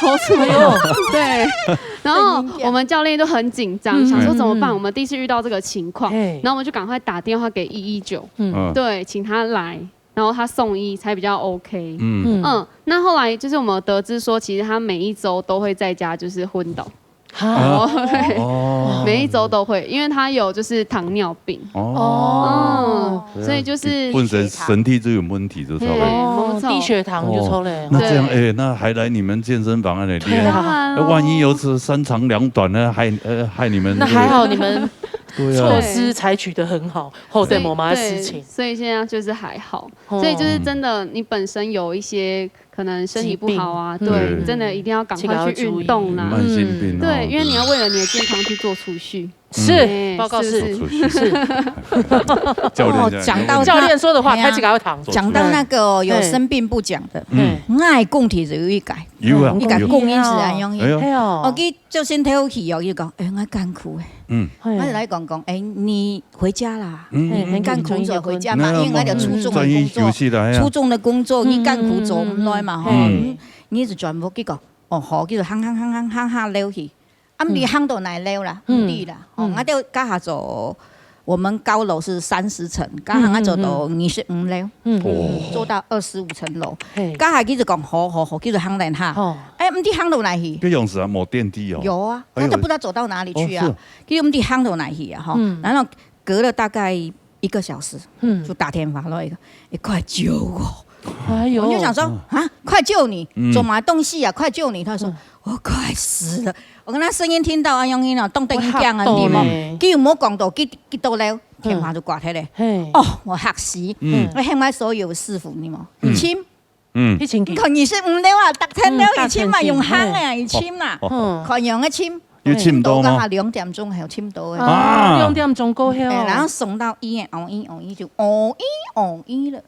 抽搐。哎呦。對。然後我們教練都很緊張，嗯，想說怎麼辦？嗯，嗯。我們第一次遇到這個情況，嘿。然後我們就趕快打電話給一一九，嗯。嗯。對，請他來，然後他送醫才比較OK。嗯。嗯。嗯，那後來就是我們得知說，其實他每一週都會在家就是昏倒。 哈？哦，對。哦。每一週都會，因為他有就是糖尿病。哦。哦。嗯，所以就是本身身體就有問題，就出來。對，哦，沒錯。低血糖就出來。哦，那這樣，對。哎，那還來你們健身房啊，你練？對啊。當然咯。那萬一有時三長兩短呢，害，呃，害你們那還好你們，對啊。措施採取得很好，後代無麼个事情。對，所以現在就是還好。哦。所以就是真的，你本身有一些 可能身體不好啊，疾病。對，嗯。你真的一定要趕快去運動啦。自家要注意。慢性病啊。對，因為你要為了你的健康去做儲蓄。是，哎，報告是。是不是？是。教練這樣，哦，講到那，教練說的話，哎呀，他自家要聽。講到那個有生病不講的，嗯。嗯。𠊎个工地就有一個，有啊，一個工人係恁樣个。哎喲。哎喲。我記得就先頭去哦，佢講，哎，𠊎艱苦誒。嗯。嘿。𠊎來講講，哎，你 回家啦。嗯。嘿，很緊張，艱苦就回家嘛，因為𠊎就粗重个工作，專業休息啦，哎呀。粗重个工作，嗯，你艱苦做毋來嘛，吼。嗯，嗯，嗯。你，你就全部去講，哦，好，去行行行行行下樓去。啊，毋知行到哪樓啦，嗯。毋知啦。哦，嗯。𠊎就加下做，我們高樓是三十層，加下𠊎做到二十五樓，嗯，嗯，嗯。哦。做到二十五層樓。嘿。加下佢就講，好，好，好，佢就行等下。哦。哎，毋知行到哪去。這樣子啊，無電梯哦。有啊，哎喲。他都不知道走到哪裡去啊。哦，是啊。佢毋知行到哪去啊，吼。嗯。然後 隔了大概一個小時，嗯。就打電話來一個，哎，快救我！哎喲。我就想說，嗯。啊，快救你，嗯。做麼个東西啊，快救你！他說，嗯。我快死了。我跟他聲音聽到啊，用音啊，動得一樣啊，我嚇到呢。你嘛，佢又無講到幾，幾多樓，電話就掛忒咧。嘿。哦，我嚇死。嗯。我喊𠊎所有師傅，你嘛，嗯。一千， 嗯。一千幾。你看二十五樓啊，逐層樓一千嘛，嗯，用行个啊，一千啦。哦，哦。嗯。看樣个千。有千多嗎？到剛好兩點鐘還有千多个。啊。啊，兩點鐘過後。哎，然後送到醫院，哦醫哦醫就哦醫哦醫了。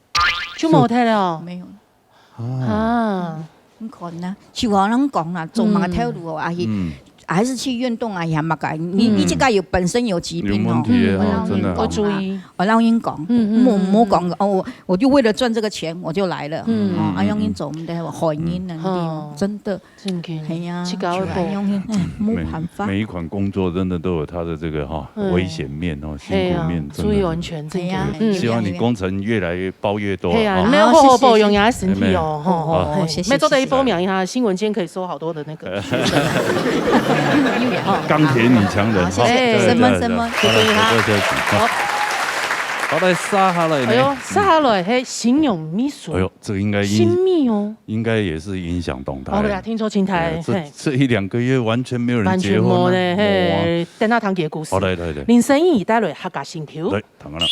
就無忒了哦。沒有了。啊。啊。你看呐，就好人講啦，做麼个頭路哦，嗯。啊，去，嗯。還是去運動啊，也麼个，你，嗯。你這個有本身有疾病哦，有問題的哦，嗯，真的。我注意。我老人講，嗯，嗯，莫，嗯，莫講哦，我，我就為了賺這個錢，我就來了，嗯。哦，啊，嗯，嗯。恁樣做毋得，害人啊，嗯。哦。真的。正經。係啊，自家愛顧。就恁樣，哎，無辦法。每，每一款工作真的都有它的這個哈，嗯。危險面哦，辛苦面，係啊，真的。注意安全，正經。係啊，嗯。希望你工程越來越包越多，係啊，哈。你們要好好保養你的身體哦，好，謝謝。吼，吼，好，嘿，謝謝，謝謝。沒做得一波秒一下，新聞今天可以收好多的那個。 鋼鐵女強人，好，謝謝。哈，對，什麼，對，什麼？對，好，來，多謝，好。好，來，接下來呢？哎喲，接下來，嘿，新娘秘書。哎喲，這個應該影-，新秘哦。應該也是影響當大。哦，對啊，聽說真大，哎，這，嘿。這一兩個月完全沒有人結婚啊。完全無呢，嘿，無啊。等下聽佢个故事。好，來，來，來。林生義帶來客家心臼。來。 聽啊啦。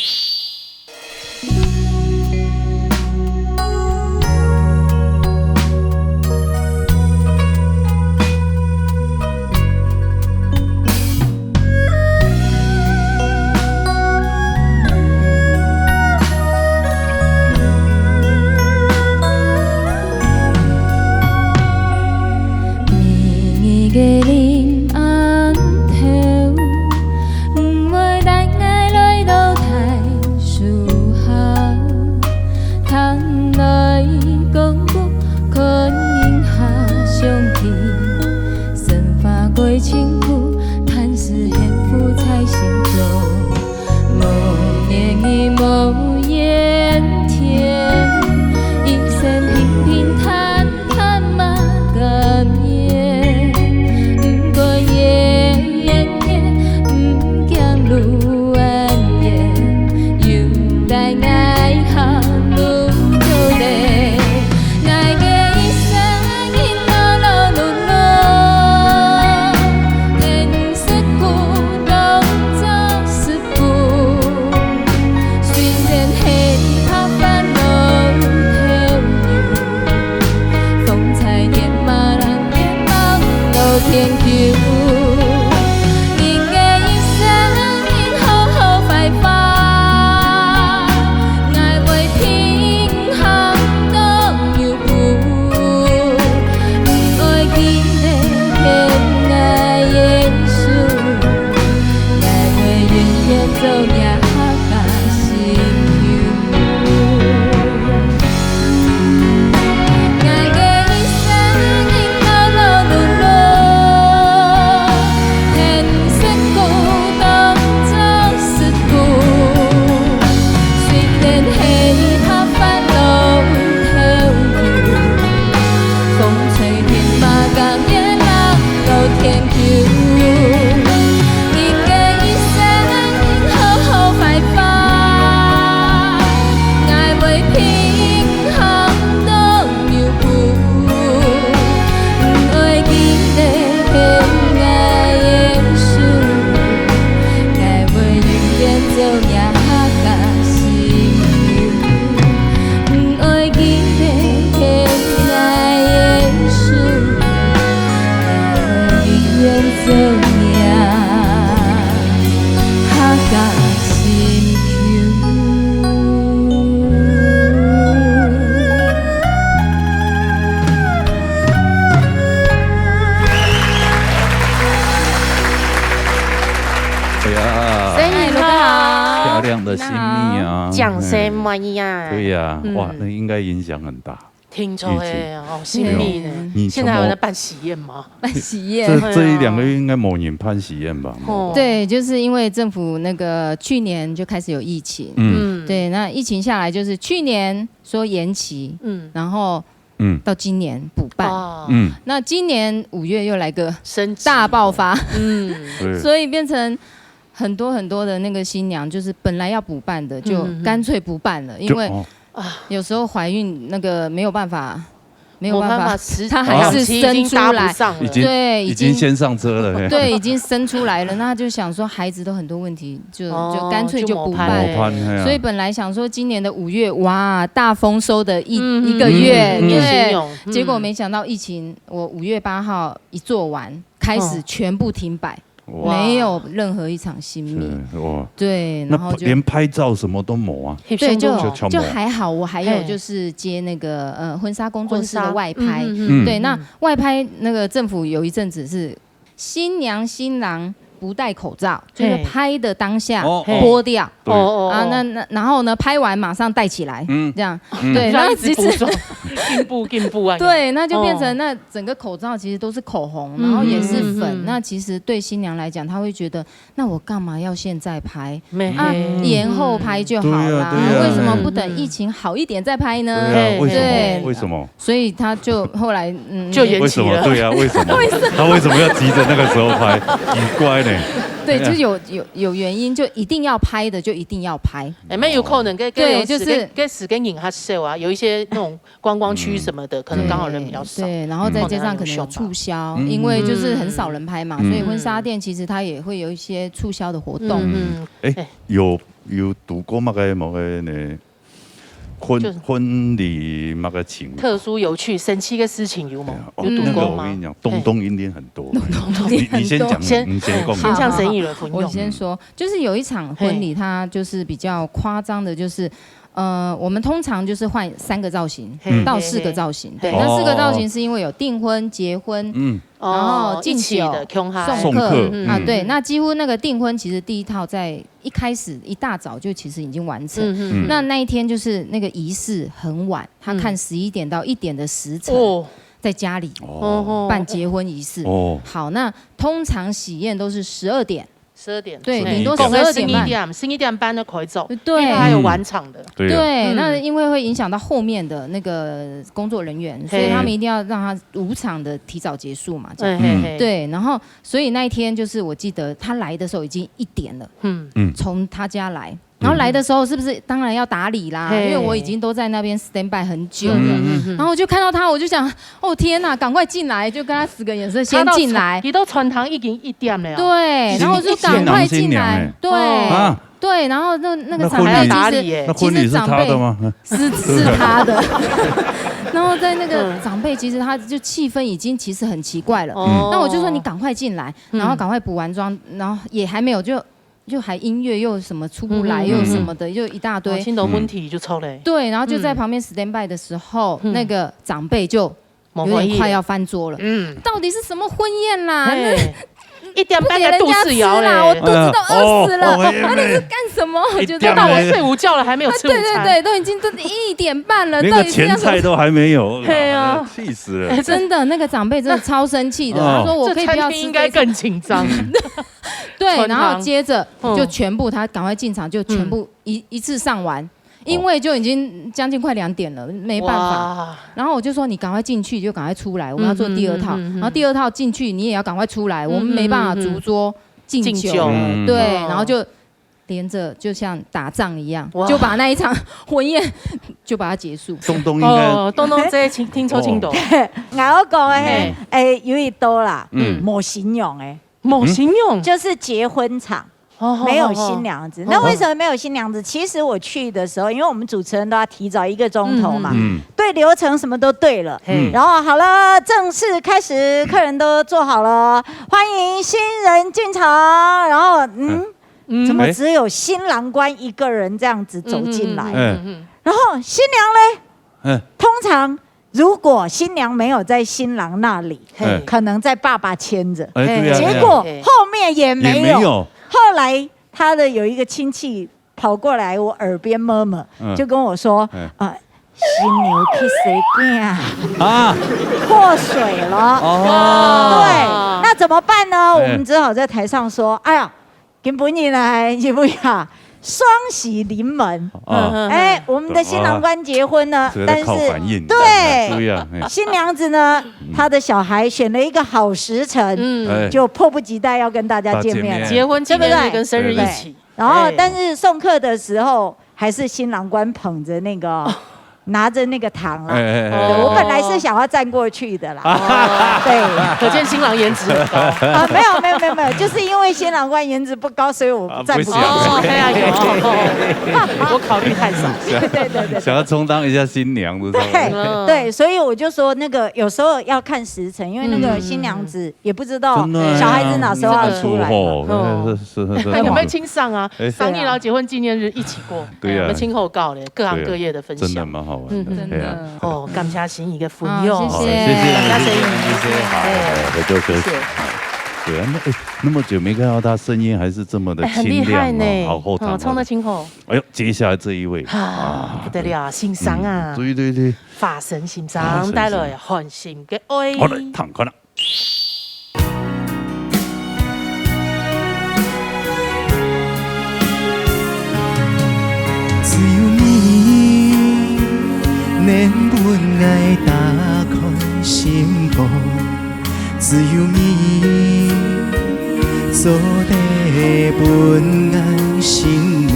哎呀，生日快樂！漂亮的新秘啊，掌聲歡迎啊！哎，對呀，嗯。哇，那應該影響很大。 聽說欸，疫情。哦，新秘呢。嗯。你全部現在還有在辦喜宴嗎？辦喜宴。這，這一兩個月應該無人辦喜宴吧？哦。對，就是因為政府那個去年就開始有疫情。嗯。嗯。對，那疫情下來，就是去年說延期，嗯。然後，嗯。到今年補辦。哦。嗯。那今年五月又來個升級。大爆發。嗯。對。所以變成很多很多的那個新娘，就是本來要補辦的，就嗯，嗯，嗯。乾脆不辦了，因為就，哦。 啊。有時候懷孕那個沒有辦法，沒有辦法，沒有辦法，時，她還是生出來。氧氣已經搭不上了。已經，對，已經，已經先上車了，嘿。對，已經生出來了，那就想說孩子都很多問題，就，哦，就乾脆就不辦。就無辦。無辦，嘿啊。所以本來想說今年的五月，哇，大豐收的一，嗯，一個月，嗯，嗯，對，嗯。結果沒想到疫情，我五月八號一做完，開始全部停擺。哦。 哇。沒有任何一場新秘。是，哇。對，那然後就，連拍照什麼都沒啊？對，就，就，就還好，我還有就是接那個，嘿。呃，婚紗工作室的外拍。婚紗，嗯，嗯，嗯。對，嗯。那外拍那個政府有一陣子是新娘新郎不戴口罩，就是拍的当下哦，哦。脱掉。对。哦，哦，啊，哦。那，那，然后呢，拍完马上戴起来，嗯。这样。嗯。对，那其实进步，进步啊。对，那就变成哦。那整个口罩其实都是口红，然后也是粉。嗯，嗯，嗯。那其实对新娘来讲，她会觉得，那我干嘛要现在拍？没啊，嗯。延后拍就好啦，对呀，对呀，为什么不等疫情好一点再拍呢？对呀，为什么？对。为什么？所以他就后来，嗯，就延期了。为什么？对呀，为什么？为什么？他为什么要急着那个时候拍？奇怪呢。对，就是有，有，有原因，就一定要拍的，就一定要拍。哎，没有可能，跟，跟对，有时，就是跟，跟时间影响啊，有一些那种观光区什么的，可能刚好人比较少。对，然后再加上可能有促销，嗯。因为就是很少人拍嘛，嗯。所以婚纱店其实它也会有一些促销的活动。嗯，嗯。哎，哎。有，有堵过那个，那个呢？婚，就是婚礼那个情况。特殊有趣、神奇的事情有吗？对啊，哦，有堵过吗？那个我跟你讲，东东一定很多。嘿。你，你先讲，先，你先讲。先向生意人分享。我先说，就是有一场婚礼，嘿。它就是比较夸张的，就是，呃，我们通常就是换三个造型，嘿，到四个造型。嘿，嘿。对，那四个造型是因为有订婚、结婚，嗯。然后敬酒、哦，一起的，共下。送客，送客，嗯。啊，对，那几乎那个订婚其实第一套在一开始一大早就其实已经完成。嗯，嗯，嗯。那那一天就是那个仪式很晚，他看嗯。十一点到一点的时辰，哦。在家里哦。办结婚仪式。哦。好，那通常喜宴都是十二点。十二点。对，嘿。顶多十二点半。讲个十一点，十一点半就开走，对。因为他还有晚场的。对啊。对，嗯。那因为会影响到后面的那个工作人员，所以他们一定要让他五场的提早结束嘛，这样。嘿，嘿，嘿。对，然后所以那一天就是我记得他来的时候已经一点了，嗯。嗯。从他家来，然后来的时候是不是当然要打理啦？嘿。因为我已经都在那边 stand by 很久了，嗯，嗯，嗯。然后我就看到他，我就想，哦天哪，赶快进来，就跟他使个眼色，先进来。你都穿堂已经一点了哦。对，然后我就赶快进来，新郎新娘哎。对。啊。对，然后那，那个长辈其实，那婚礼，那婚礼是他的吗？其实长辈是，是他的。然后在那个长辈，其实他就气氛已经其实很奇怪了。哦。那我就说你赶快进来，然后赶快补完妆，然后也还没有就，就还音乐又什么出不来，嗯，嗯，嗯，又什么的，嗯。又一大堆。哦，新郎问题就出来。对，然后就在旁边 stand by 的时候，嗯。那个长辈就有点快要翻桌了。嗯。到底是什么婚宴啦？嘿。那一点半才肚屎枵咧。不给人家吃啦，我肚子都饿死了，哎呀，哦，哦，哎呀，到底是干什么？我觉得一点半。到我睡午觉了还没有吃午餐。啊，对，对，对，都已经都一点半了，连个前菜都还没有，到底是要，嘿啊。气死了。真的，那个长辈真的超生气的，哦。他说：“我可以不要吃这一餐？”这餐厅应该更紧张。对，然后接着就全部，嗯。他赶快进场，就全部一，一次上完。 因为就已经将近快两点了，没办法。哇。然后我就说：“你赶快进去，就赶快出来，我们要做第二套。”嗯，嗯，嗯，嗯。然后第二套进去，你也要赶快出来，我们没办法逐桌敬酒了。嗯，嗯，嗯。敬酒。对，哦。然后就连着就像打仗一样，哇。就把那一场婚宴就把它结束。东东应该，哦，东东这一听，听说听懂。哦。我讲的，嘿。哎，有一桌啦，嗯。无新娘的。无新娘？就是结婚场。 哦，没有新娘子。哦，哦。那为什么没有新娘子？其实我去的时候，因为我们主持人都要提早一个钟头嘛，嗯，嗯。对流程什么都对了。嗯。然后好了，正式开始，客人都坐好了，欢迎新人进场。然后，嗯，嗯。怎么只有新郎官一个人这样子走进来？嗯，嗯，嗯，嗯，嗯。然后新娘嘞？嗯。通常 如果新娘没有在新郎那里，嘿。可能在爸爸牵着。哎，对啊，结果后面也没有。对啊。也没有。后来他的有一个亲戚跑过来我耳边murmur，嗯。就跟我说，哎。啊，新娘去生囝，啊。破水了。哦。对，那怎么办呢？哎。我们只好在台上说，哎呀， 今晡日呢，因為啊，雙喜臨門。哦。哎，我們的新郎官結婚呢，哦，但是，所以在靠反應。對，對啊，哎。新娘子呢，嗯。她的小孩選了一個好時辰，嗯。哎。就迫不及待要跟大家見面了，大家見面。結婚紀念日跟生日一起。對不對？對。然後，哎。但是送客的時候，還是新郎官捧著那個 拿著那個糖啦。哎，哎，哎，哎。對，我本來是想要站過去的啦。哦。對。可見新郎顏值很高。啊，沒有，沒有，沒有，沒有，就是因為新郎官顏值不高，所以我站不過去。啊，不行。哦，哎呀，有。我考慮太少。對，對，對，對。想要充當一下新娘，是不是？對，嗯。對，所以我就說那個有時候要看時辰，因為那個新娘子也不知道，真的啊，小孩子哪時候要出來嘛。那個出貨，嗯。那是，是，是，是。哎，有沒有親上啊？哎。上一老結婚紀念日一起過。對啊。哎，我們親口告咧，各行各業的分享。對啊，真的蠻好玩的。嗯，嗯。真的。哎呀。哦，感謝心怡个分享。好，謝謝。好，謝謝，感謝心怡。謝謝，好，哎，回座休息。謝謝。对啊，那，哎，那么久没看到他，声音还是这么的哎，很厉害呢。清亮哦，好厚哦，唱得真好。哎呦，接下来这一位，啊，啊，不得了，先生啊，嗯，对，对，对。华晨先生，华晨先生。带来《寒心个爱》。好，来，听看啊。 只有你能分𠊎打開心房，只有你做得分𠊎信仰。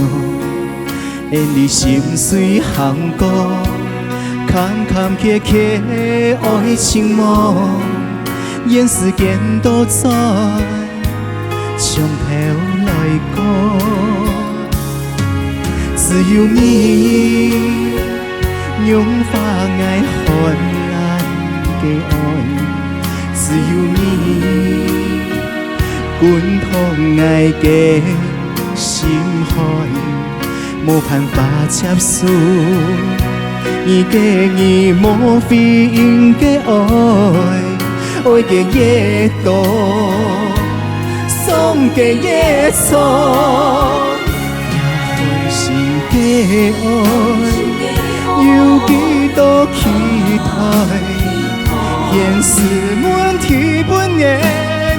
願你心碎行過，坎坎坷坷愛情夢，願時間倒轉。 從頭來過，只有你融化𠊎寒冷个愛，只有你滾燙𠊎个心海。 無辦法接受你个你無回應个愛，愛个越多，傷个越重。也寒心个愛，有幾多期待？ 現實問題本眼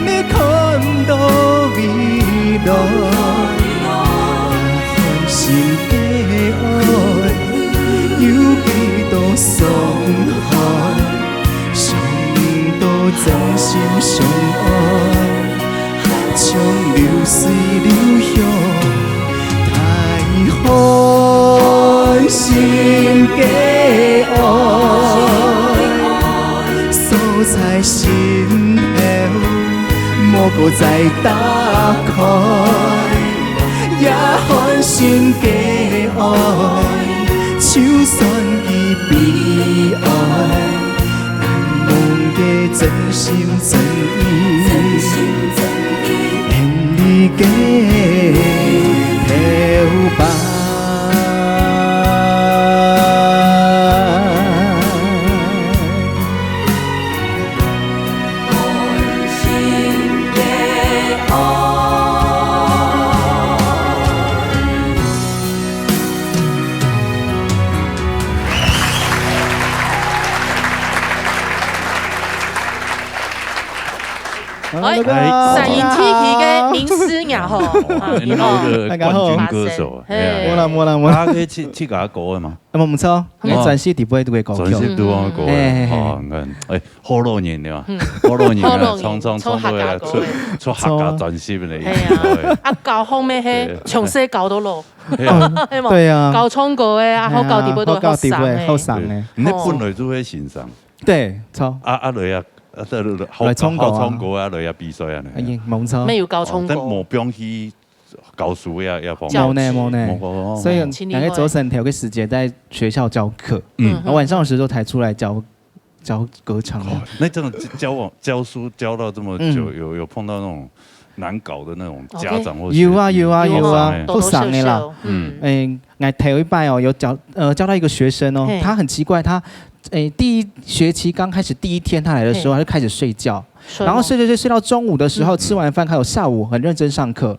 你看毋到未來，也寒心个愛，有幾多傷害，傷毋到真心相愛。 像流水流向大海，寒心个愛，鎖在心頭，無過再打開。也寒心个愛，就算佢悲哀， 難忘个真心真意，願你个頭擺。哎，哎，三音地區个名師呀吼，啊，哎，你好。那个冠軍歌手，嘿。哎呀。無啦，無啦，無啦。啊，佢自，自家歌个嘛？啊，無錯，嗯。哎，全是底背都會搞笑。全是都會搞个，嗯。哎，哎，哎。哦，你看，哎，好多年了，嗯。好多年了，好多年，唱，唱，唱到來，唱客家歌个。出，出客家專輯了，哎呀，已經，哎。啊，教方面嘿，對。從細教到老。 係啊。係無？對啊。教唱歌个啊，哎呀，好教底背都係後生个。好教底背，後生个。對，你本來就係先生。對，著。啊，啊，來啊，啊，好，來唱歌啊。好唱歌啊，來啊，比賽啊，哎呀，無錯。沒有教唱歌。哦，但無放棄教書呀，呀，方面。無呢，無呢。無，哦。所以，真厲害。兩個周三頭个時間在學校教課，嗯。然後晚上的時候才出來教 教歌唱。哦，那這種教往，教書教到這麼久，嗯。有，有碰到那種難搞的那種家長或學生？OK。有啊，有啊，有啊，有啊。後生个啦。多多少少，嗯。嗯。哎，𠊎頭一擺哦，有教，呃，教到一個學生哦，嘿。他很奇怪，他，哎，第一學期剛開始第一天他來的時候，嘿。他就開始睡覺，睡嗎？然後睡睡睡睡到中午的時候，嗯。吃完飯，他有下午很認真上課。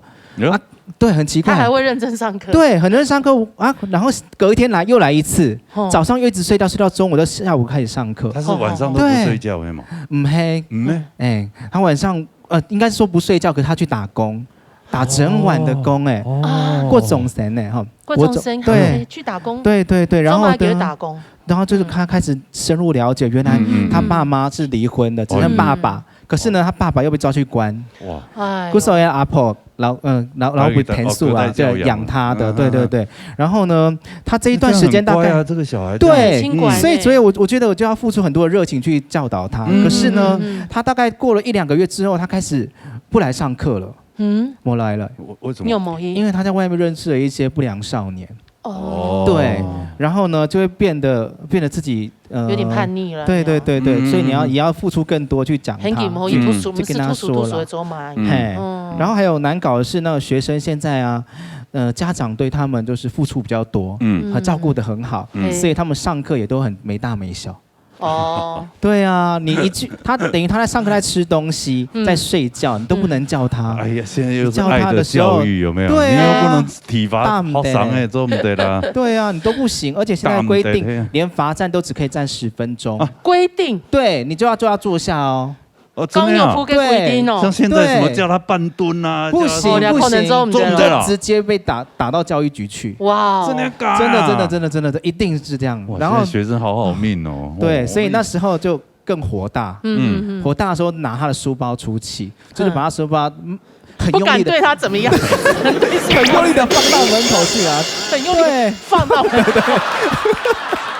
啊，對，很奇怪。他還會認真上課。對，很認真上課啊，然後隔一天來，又來一次，吼。早上又一直睡到，睡到中午，到下午開始上課。他是晚上都不睡覺，對。會嗎？毋係。毋係？哎，他晚上，呃，應該是說不睡覺，可是他去打工，打整晚的工，哎。哦。啊。國中生呢，哈。國中生，國中，對。還去打工？對，對，對，然後呢？做麼个打工？ 然後就是他開始深入了解，原來嗯，嗯，嗯。他爸媽是離婚的，只剩爸爸。嗯。可是呢，他爸爸又被抓去關。哇。哎喲。故所以阿婆，老，嗯，老，老婆田鼠啊，對，養他的，嗯，嗯，嗯。對，對，對。然後呢，他這一段時間大概，那這樣很乖啊，這個小孩，對，這樣很乖呢。所以，所以我，我覺得我就要付出很多的熱情去教導他。嗯。可是呢，嗯，嗯，嗯。他大概過了一兩個月之後，他開始不來上課了。嗯。無來了。為，為什麼？你有無去？因為他在外面認識了一些不良少年。 哦。對，然後呢，就會變得，變得自己，呃，有點叛逆了，對，對，對，對，嗯，所以你要，嗯，嗯。也要付出更多去講他，很緊，很緊，嗯。去跟他說了。讀書，讀書，讀書，做嘛。嗯。嘿，嗯。然後還有難搞的是，那個學生現在啊，呃，家長對他們就是付出比較多，嗯。和照顧得很好，嗯。所以他們上課也都很沒大沒小。哦，对啊，你一去，他等于他在上课在吃东西，嗯。在睡觉，你都不能叫他。哎呀，现在又是你叫他的时候，爱的教育，有没有？对啊。你又不能体罚大毋得。学生欸，做毋得啦。对啊，你都不行，而且现在规定，大毋得，嘿啊。连罚站都只可以站十分钟。啊。规定？对，你就要叫他坐下哦。哦，真的啊？讲有铺个规定哦。对。像现在什么叫他半蹲啊，不行，叫他哦，你要不能做，不行，做不得了。直接被打，打到教育局去。哇哦。真的假的？真的，真的，真的，真的，一定是这样。哇，然后现在学生好好命哦。对，哦。所以那时候就更火大。嗯，嗯，嗯。火大的时候拿他的书包出气，就是把他书包，嗯，很用力地不敢对他怎么样。很用力地放到门口去啊。很用力地对。放到门口。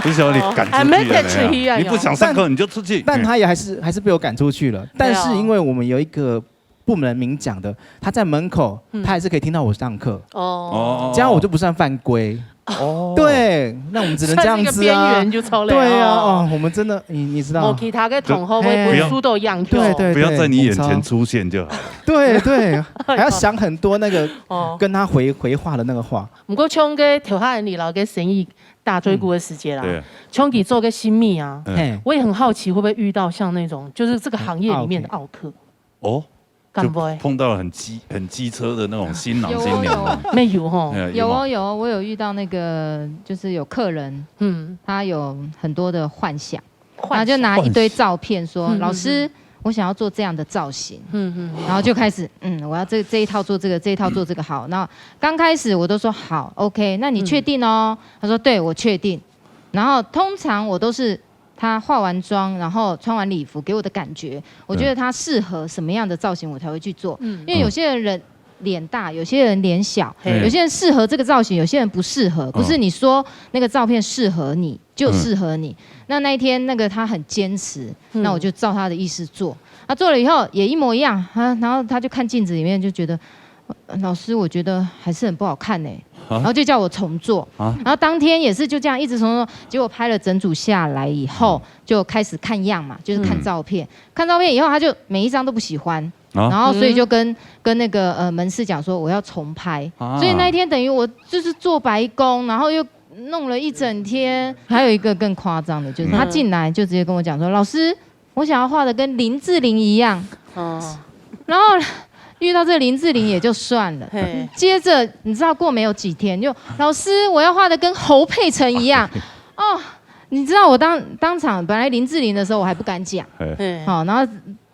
不是说你赶出去了没有？哦，还没赶出去啊，你不想上课你就出去。但，但他也还是，还是被我赶出去了。但是因为我们有一个不能明讲的，他在门口，嗯。他还是可以听到我上课。哦。哦。这样我就不算犯规。哦。对，那我们只能这样子啊。算是一个边缘就超累啊。对啊，哦，我们真的，你，你知道。无其他个同学会分输到样。对，对，对，不要在你眼前出现就好。对，对，还要想很多那个哦。跟他回，回话的那个话。不过像个头下你老个生意大追股的时节啦，嗯。对。像佢做个生意啊，嗯。嘿。我也很好奇会不会遇到像那种，就是这个行业里面的奥客。哦。敢不会？就碰到了很机，很机车的那种新郎新娘啊。有哦，有哦。没有吼。哎呀，有吗？有哦，有哦，我有遇到那个，就是有客人，嗯。他有很多的幻想，幻想。然后就拿一堆照片说：“嗯，嗯，嗯。“老师，我想要做这样的造型。”嗯，嗯。然后就开始，“嗯，我要这，这一套做这个，这一套做这个，好。”然后刚开始我都说：“好，OK，那你确定哦？”嗯。他说：“对，我确定。”然后通常我都是他化完妆，然后穿完礼服给我的感觉，我觉得他适合什么样的造型，我才会去做。嗯。因为有些人人脸大，有些人脸小，嘿。有些人适合这个造型，有些人不适合。嗯。不是你说那个照片适合你，就适合你。嗯。那那一天那个他很坚持，嗯。那我就照他的意思做。他做了以后也一模一样，啊，然后他就看镜子里面就觉得，“呃，老师，我觉得还是很不好看呢。”啊？然后就叫我重做。啊？然后当天也是就这样一直重做，结果拍了整组下来以后，嗯。就开始看样嘛，就是看照片。嗯。看照片以后，他就每一张都不喜欢。啊？然后所以就跟，嗯。跟那个，呃，门市讲说我要重拍。啊。所以那一天等于我就是做白工，然后又弄了一整天。还有一个更夸张的，就是他进来就直接跟我讲说：“嗯。老师，我想要画得跟林志玲一样。”哦。然后遇到这个林志玲也就算了，嘿。接着你知道过没有几天，就：“老师，我要画得跟侯佩岑一样。”哦，你知道我当，当场本来林志玲的时候我还不敢讲，嘿。嘿。好，然后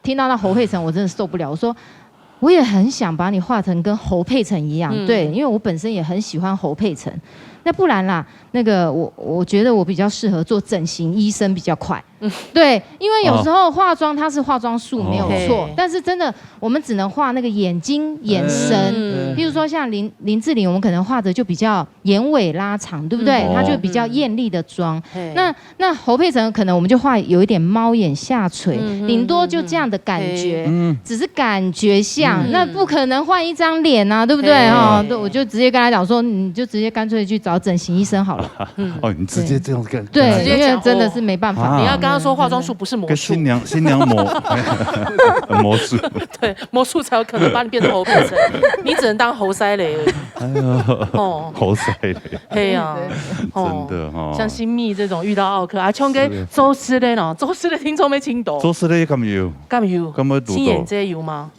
听到那侯佩岑，我真的受不了。我说：“我也很想把你画成跟侯佩岑一样。”嗯。对，因为我本身也很喜欢侯佩岑。“那不然啦，那个我，我觉得我比较适合做整形医生比较快。”嗯。对，因为有时候化妆它是化妆术没有错，哦。但是真的我们只能画那个眼睛、眼神。嗯。譬如说像林，林志玲，我们可能画的就比较眼尾拉长，对不对？嗯。她就比较艳丽的妆。嘿。那，那侯佩岑可能我们就画有一点猫眼下垂，嗯，顶多就这样的感觉，嗯。只是感觉像，嗯。那不可能换一张脸啊，对不对？嘿。哦，对，我就直接跟他讲说，你就直接干脆去找整形医生好了。嗯。哦，你直接这样跟，对，直接讲，因为真的是没办法。啊。你要跟他说化妆术不是魔术。跟新娘，新娘魔，魔术。对，魔术才有可能把你变成侯佩岑，你只能当侯赛雷而已。哎呦，哦。侯赛雷。嘿啊，哦，真的哦。像新密这种遇到奥客啊，像个是。周师的呢，周师的听众没听懂。周师的敢有？敢有？敢有遇到？新演这有吗？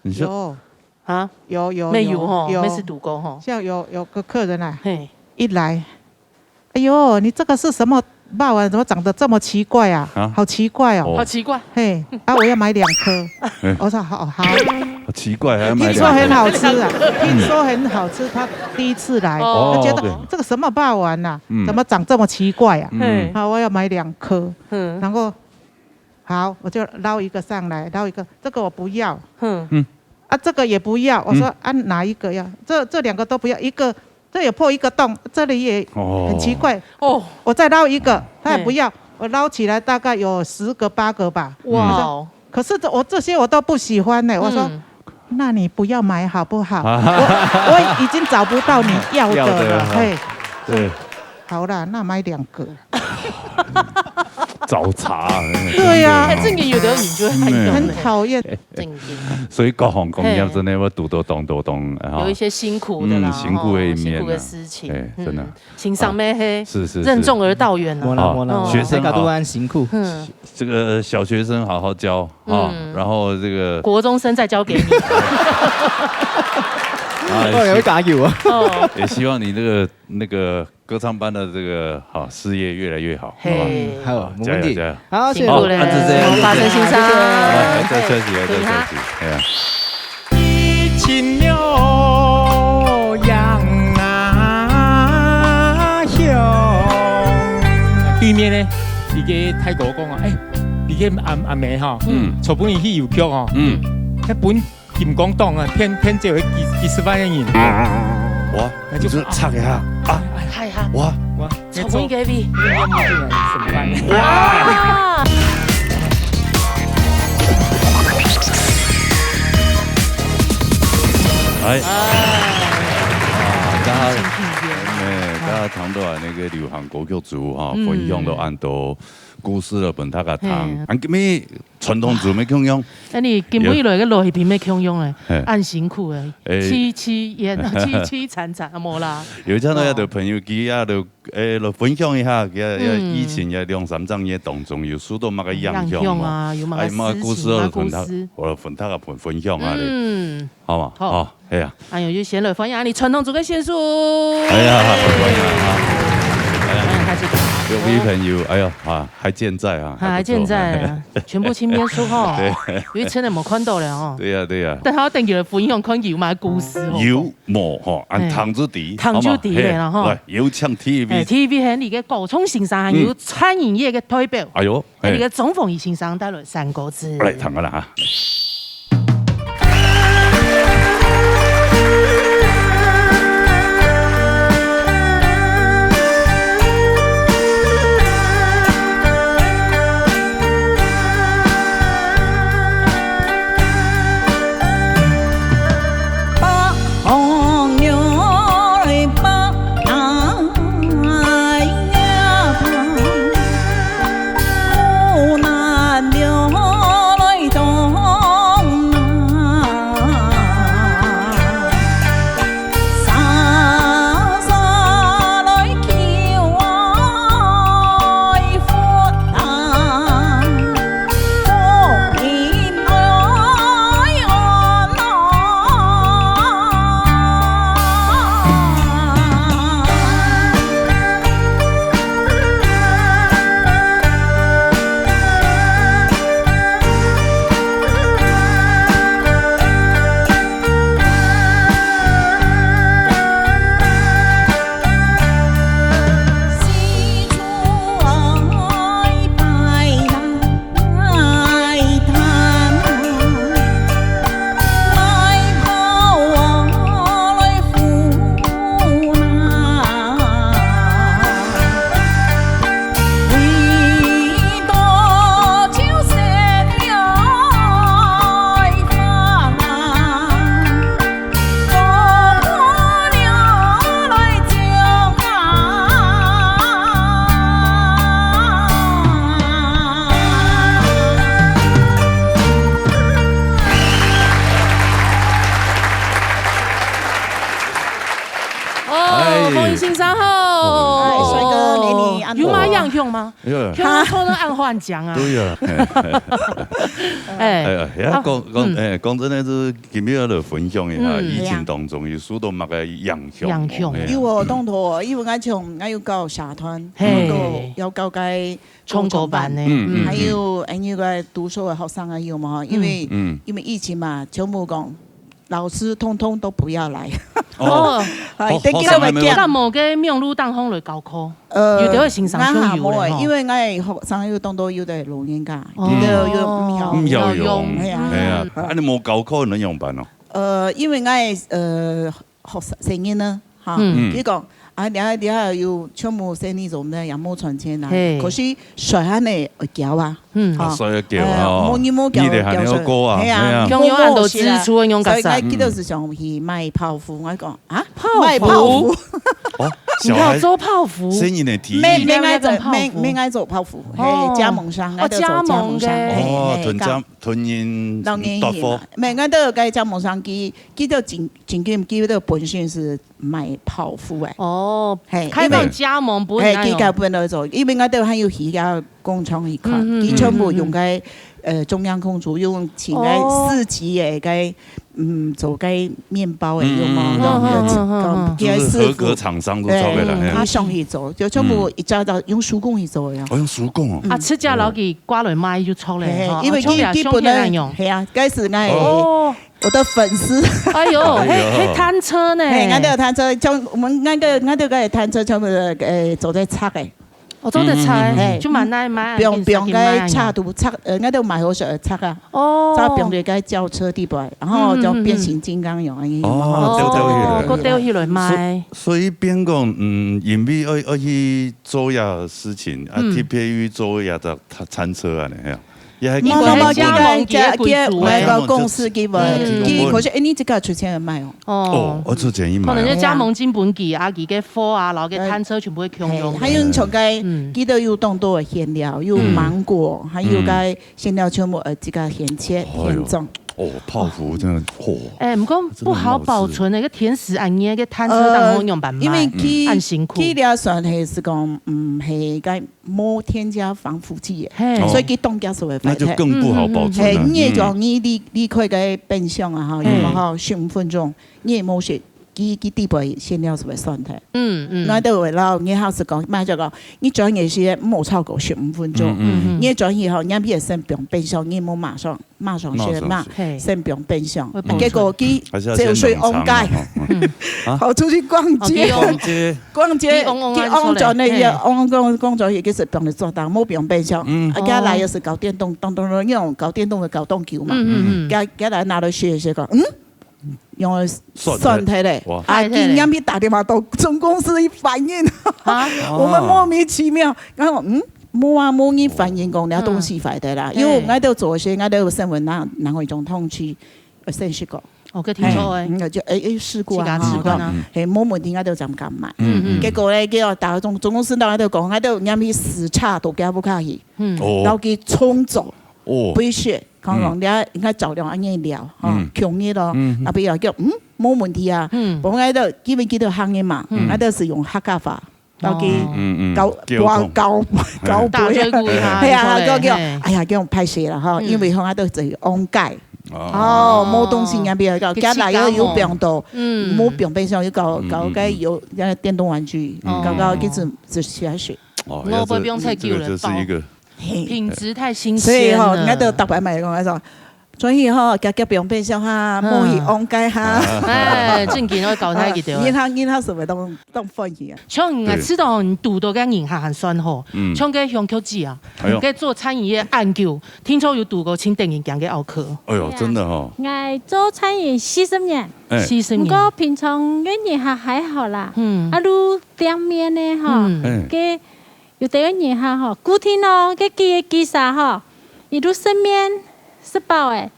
你说有。啊？有，有，没有吼，有。没事堵过吼。像有，有个客人啊，嘿。一来，“哎呦，你这个是什么肉啊？怎么长得这么奇怪啊？啊？好奇怪哦。”哦。好奇怪。嘿，啊，我要买两颗。哎。我说：“好，好。”好奇怪，还要买两颗。听说很好吃啊，听说很好吃，他第一次来，哦。他觉得，哦，对。“这个什么肉丸啊？嗯。怎么长这么奇怪啊？”嗯。“好，我要买两颗。”嗯。然后，好，我就捞一个上来，捞一个，“这个我不要。”嗯。嗯。“啊，这个也不要。”我说：“嗯。啊，哪一个要？这，这两个都不要，一个，这也破一个洞，这里也很奇怪。”哦。哦。我再捞一个，他也不要。嘿。我捞起来大概有十个八个吧。哇哦。他说：“可是这，我这些我都不喜欢呢。”我说：“嗯。那你不要买好不好？我，我已经找不到你要的了。”要的，嘿。对。“好啦，那买两个。”找茬。对呀。哎，正经有的你就会很有很讨厌。正经。所以各行各业真的要堵到咚咚咚，哈。有一些辛苦的啦，嗯，辛苦的一面啊。吼，辛苦的事情。哎，真的。嗯，欣赏咩嘿，是，是，是。任重而道远啊。没啦，没啦，哦。学生好。大家都很辛苦。嗯。这个小学生好好教啊，嗯。然后这个国中生再交给你。啊，哦，也会加油啊。哦。也希望你这个，那个歌唱班的这个，哈，事业越来越好，好吧？嘿。好，没问题。加油，加油。好，谢谢。辛苦了。好，按时这样，好，发生欣赏。谢谢。哎，再休息，再休息，哎呀。一群鸳鸯啊，雄。对面呢，一个大哥讲啊，哎，一个阿，阿妹吼，嗯。昨晡日去邮局吼，嗯。还分 金光党啊，骗，骗走个几，几十万个人。哇，那就，你就插一下啊，哎，嗨哈，哇，哇，从一个位，什么办？哇！哎，啊，大家，哎，大家听到啊，那个流行歌曲组哈，嗯。分享到恁多故事了，分大家听。嘿。俺今日 传统族乜共樣。哎，你今晡日來个來賓乜共樣咧，嘿。恁辛苦咧，哎。凄凄慘，凄凄惨惨，啊，無啦。有一隻那个的朋友，佢也都，哎，來分享一下，佢也，也嗯。以前也兩三隻月當中有受到麼个影響無？影響啊，有麼个哎，麼个故事事情，麼个故事。分大，我分大家分，分享下咧。嗯。好嘛？好。好，哎呀。哎呦，就先來歡迎啊，你传统族个選手。哎呀，欢迎啊。哎呀，欢迎大家。有位朋友，哎呦，啊， 还健在啊，还不错。还健在啊，全部青面兽吼。对。有一层的没看到了吼。对呀，对呀。但他等佢个分享，看佢有么个故事吼。有无吼？俺哎。唐志迪，唐志迪好吗？嘞啦吼。嘿，来，有请T V。哎，T V很里个高中先生，还有嗯。餐饮业个代表。哎呦，哎，哎。那个钟凤仪先生带来三个字。来，听个啦哈。哦，哎。凤仪先生好。哎，帅哥美女，恁多。有嘛影响吗？有。像说到恁欢讲啊。对啊。哎。哎呀，啊，讲，讲，嗯。哎，讲真的，是今日要来分享一下，嗯。疫情当中有受到么个影响？影响。哎呀。有哦，当多哦，因为俺从，俺有教社团，嘿。有教，有教个 唱歌班呢。嗯，嗯，嗯。还有，哎，那个读书的学生啊，有嘛？因为，嗯。因为疫情嘛，全部讲，老师通通都不要来。哦。哎，好，等佢等下，好，上海没有。敢无个网络当中来教课？呃，有的先生就有了吼。俺还没有，因为俺的学生有当多有的老人家，哦。有的有毋晓。毋晓用。哎呀。哎呀，嗯。啊，你无教课能用办哦？呃，因为俺的，呃， 学生，生日呢，哈，嗯。佢讲，啊，你看，你看有全部生意做呢，也无赚钱啊。嘿。可是水还呢，会交啊，嗯。哈。啊，所以要交啊，哎呀，哦。无你无交，你得还要过啊，交水，哎呀，哎呀。共样按照支出的那种所以我记得是想去卖泡芙，我讲，啊，泡芙？卖泡芙？哦。小孩，你看做泡芙，細人仔个提議。免，免愛做，免，免愛做泡芙，哦。嘿，加盟商，哦，𠊎兜做加盟商，加盟个。嘿，哦，嘿，加，同加，同人老年人啊，托付。免，𠊎兜有个加盟商，佢，佢就真，真正，佢就本身係賣泡芙个。哦，嘿，開放加盟，因為，毋係那種。嘿，佢根本就做，因為𠊎兜還有起个工廠去看，嗯，嗯，佢全部用个，嗯，嗯，嗯。呃，中央空廚，用請个，哦。四級个，个 嗯，做該麵包个，嗯，有無？嗯，嗯，嗯，嗯，嗯，嗯。佢个師傅。就是合格廠商都做得啦，嗯，嘿啊。佢上去做，就全部一家到用手工去做个。哦，用手工哦。嗯。啊，自家摎佢掛來賣就著咧，嘿，嘿，吼，因為佢，啊，像佢，佢本來，像佢恁樣。嘿啊，該係𠊎个，哦。我的粉絲。哎喲，哎喲。嘿，嘿，攤車呢。嘿，𠊎兜有攤車，像𠊎兜，𠊎兜个攤車全部，呃，做得拆个。 哦，做得拆，嗯，嗯，嗯，嗯。就買那，買，放，放該車肚，車，呃，𠊎兜買好勢个車啊，哦。再放在該轎車底背，然後就變形金剛樣，嗯，嗯，嗯，嗯。哦，哦，吊，吊起來。哦，吊起來賣。所，所以變講，嗯，因為愛，愛去做這事情，啊，嗯。特別去做這隻餐，餐車啊，你看。 也還無，無，無，加盟，加，加，加盟，加盟，該公司佢無，嗯。佢可是，哎，你自家出錢買哦。哦。哦，愛出錢去買哦。可能就加盟進本佢啊，佢个貨啊，然後个攤車全部會共用。嘿，還有像該，嗯。佢都有當多个餡料，有芒果，嗯。還有該餡料全部，呃，自家現切，哦喲。現種。哦，泡芙真的，哦。哎，毋過不好保存，真的很好吃。那個甜食恁樣，該攤車當中用辦法，呃，因為佢，嗯，恁辛苦。佢這算係，係講，嗯，係該 無添加防腐劑个，嘿。所以佢當加速會壞忒。哦。那就更不好保存了。嗯，嗯，嗯，嗯。嘿，你會講你離，離開个冰箱啊，吼，嗯。有無吼，十五分鐘，你會無食，佢，佢底背餡料係會酸忒。嗯，嗯。𠊎兜會摎人客係講，買這個，你轉去時間莫超過十五分鐘。嗯，嗯，嗯。你轉去吼，你愛先放冰箱，你莫馬上，馬上先買，馬上吃。嘿。先放冰箱。會保存。結果佢還是要先冷藏啊，走水往街，吼。嗯。啊？跑出去逛街。哦，對哦。逛街。 逛街，佢往往啊，佢往轉个，你出來，嘿。往，往，往轉个，佢係放在桌頂，無放冰箱。嗯。啊，佢來个係搞電動，當當當，因為搞電動个搞當久嘛。嗯，嗯，嗯。佢，佢來拿來試一試，講，嗯，用了酸忒咧。哇。啊，壞忒咧。佢連鞭打電話到總公司去反映。啊？我們莫名其妙。然後，嗯，無啊，無人反映講，嗯。這東西壞忒啦。嗯。因為𠊎兜做事，𠊎兜有新聞，哪，哪會一種通知？ 有試食過。哦，該聽說欸。嘿，嗯，就，欸，欸，試過啊，自家試看啊。吼，嘿，無問題，𠊎兜正敢買。嗯，嗯。結果咧，叫大家總，總公司摎𠊎兜講，𠊎兜連去視察都驚毋下去，嗯。哦。然後去重做，哦。不是，講講，嗯。你應該照量恁樣料，吼，嗯。共樣咯，嗯。啊，不要叫，嗯，無問題啊。嗯。無𠊎兜，因為佢兜行个嘛，嗯。𠊎兜係用客家話。 到去哦。嗯，嗯，嗯。交，溝通。交，交，交配啊。打嘴鼓一下，嘿啊，你說嘞，叫，叫，嘿。哎呀，叫歹勢啦，吼，嗯。因為吼，啊，都係往屆。哦。哦，無東西，人家不要搞，佢自家來又有病毒，嗯。無病變相又搞，嗯，搞該有，嗯，嗯。該電動玩具，哦。搞搞，其實，就下去。哦，我不用太久了，這，這個就是一個，嘿。品質太新鮮了。所以吼，人家都大白買講，他說， 所以吼，遽遽放冰箱哈，嗯。莫去往街哈。哎，正經愛交代佢兜。啊，人客，人客係毋係當，當歡喜啊？像𠊎知道你堵到个人客還算好，嗯。像該香曲姐啊，哎喲。該做餐飲業恁久，聽說有堵過盡得人驚个奧客。哎喲，對啊。真的吼。𠊎做餐飲四十年，哎。四十年。毋過平常个人客還好啦。嗯。啊，如店面呢，吼，嗯。哎。該 有兜人客吼，固定哦，該幾個幾儕吼，佢就食麵食飽欸，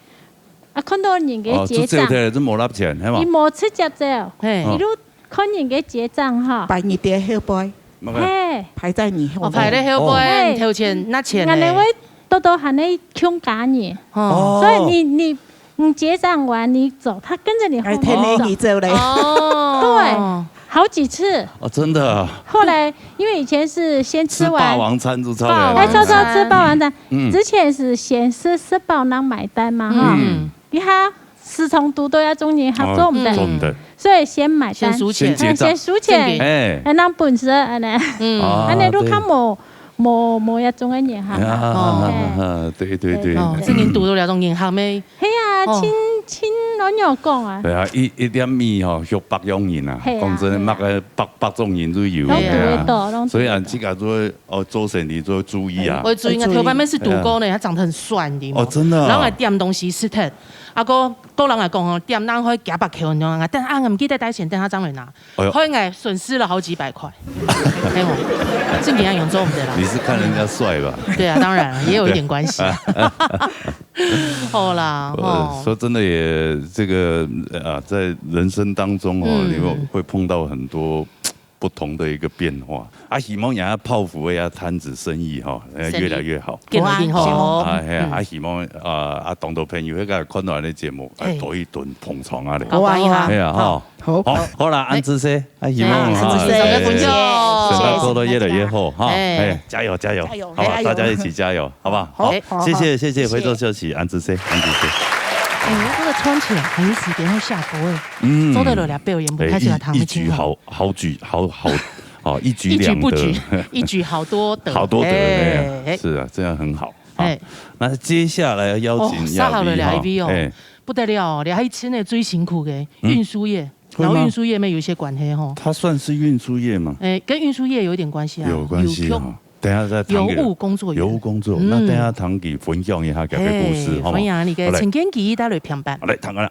啊，看到人个結帳，哦，就走忒，就無納錢，係無？佢無直接走，嘿。佢就看人个結帳吼。排你兜後背。嘿。排在你後背。哦，排在後背，哦。嘿。投錢，拿錢呢。恁呢會多多還會共加人。哦。所以你，你，你結帳完，你走，他跟著你後面走。還跈你走咧。哦。對，好幾次。哦，真的啊。後來 因為以前是先吃完，吃霸王餐就超了。霸王餐。哎，超超吃霸王餐。嗯。之前是先吃，吃飽人買單嘛，哈。嗯。你看，時常堵到這種人客做毋得。哦，做毋得。所以先買單。先收錢。先結帳。哎，先收錢。正經。哎。哎，人本事，恁呢。嗯。啊，恁呢，就較無，對。無，無這種个人客。啊，哦。哎。對，對，對。哦，正經堵到這種人客咩？ 係啊，哦。親，親老娘講啊。對啊，一，一粒米吼，畜百樣人啊。係啊，講真的，係啊。麼个百，百種人都有，攏堵得到，係啊。攏堵得到。所以啊，自家做，哦，做生意做注意啊。愛注意啊，愛注意。頭擺乜係堵過呢，哎呀。他長得很帥的嘛。哦，真的哦。然後還點東西食忒，啊，個，個人還講哦，點人會加八塊，你知道嗎？但啊，毋記得帶錢，等下正來拿。 哎喲。害𠊎損失了好幾百塊。哎喲，正經恁樣做毋得啦。你是看人家帥吧？對啊，當然了，也有一點關係。好啦，呃，吼。說真的也，這個，呃，在人生當中哦，嗯。你會，會碰到很多不同的一個變化。啊，希望這泡芙个啊攤子生意吼，呃，生意越來越好。越來越好。啊，係啊，嗯。啊，希望，呃，啊，當多朋友會來看到咱个節目，哎，嘿。多一頓捧場啊咧。搞搞一下。係啊，吼。好。好，好啦，恁仔細，啊，希望，哎，恁仔細，哎，大家分享。哎，生意做得越來越好，哈。哎。哎，加油，加油。加油，好吧，加油。大家一起加油，好不好？好，好，好，謝謝，謝謝，謝謝。回頭休息，恁仔細，恁仔細。哎，這個穿起來很時間會下播哎。嗯。做得落來表演，不開始來談，哎，一，一舉好，好舉，好，好 哦，一舉兩得。一舉不舉，一舉好多得。好多得，哎，哎，哎。是啊，這樣很好。啊，哎。那接下來邀請哦，上好了，亞維哈，兩位哦，哎。不得了哦，這還真的最辛苦的，嗯。運輸業，會嗎？然後運輸業沒有一些關係吼。它算是運輸業嗎？哎，跟運輸業有一點關係啊。有關係哈。有，等一下再談給你。郵務工作員。郵務工作，嗯。那等一下談給分享一下，改變故事，嘿，好嗎？歡迎你个好嘞。陳建奇帶來評判。好嘞，談過了。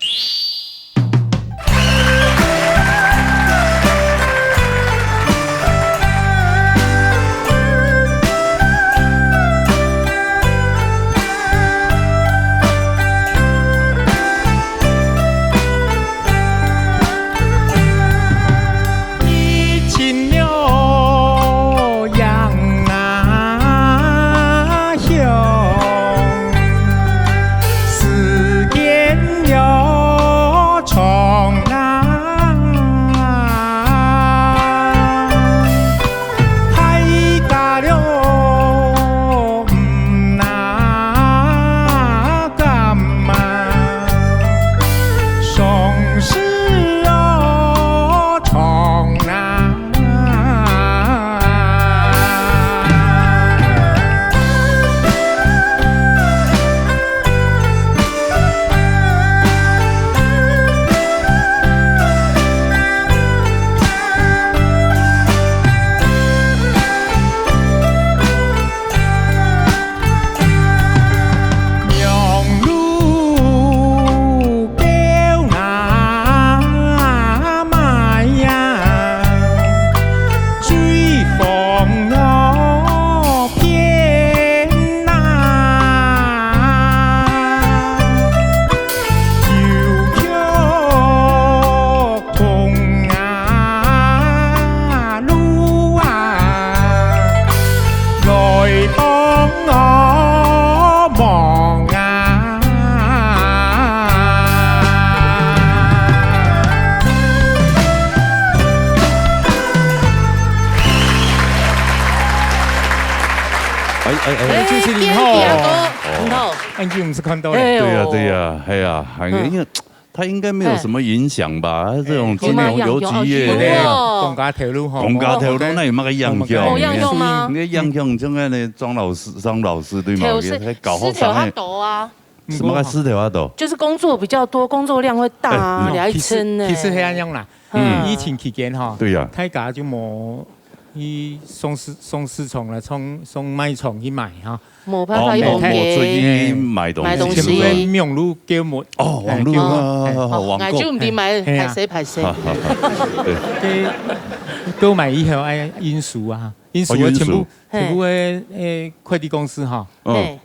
哎，哎，哎。哎，就是你吼。哎，建奇阿哥，你好。恁久毋係看到咧。哎喲。對呀，對呀，哎呀，還有，嗯。因為它應該沒有什麼影響吧？哎。它這種金融、哎，郵局業那樣。有啊。公家頭路吼。公家頭路，那有麼个影響？無影響嗎？你个影響像該个莊老師，莊老師對嗎？頭是，佢搞好傷害。石頭較多啊。 什麼个石頭仔多？就是工作比較多，工作量會大啊，哎，你還撐呢。其實，其實係恁樣啦，嗯。疫情期間吼，對呀。大家就無去上市，上市場啦，上，上賣場去賣哈。無辦法去哦，無，無出去買東西。買東西。全部係網路購物。哦，網路，哎，哦，哦，哦，網購。哦，𠊎就毋知買，哎，係啊。歹勢，歹勢。哈，哈，哈，對。該購買以後愛運輸啊，運輸啊，哦，運輸。全部，全部个，嘿。誒，快遞公司哈。嗯。嘿。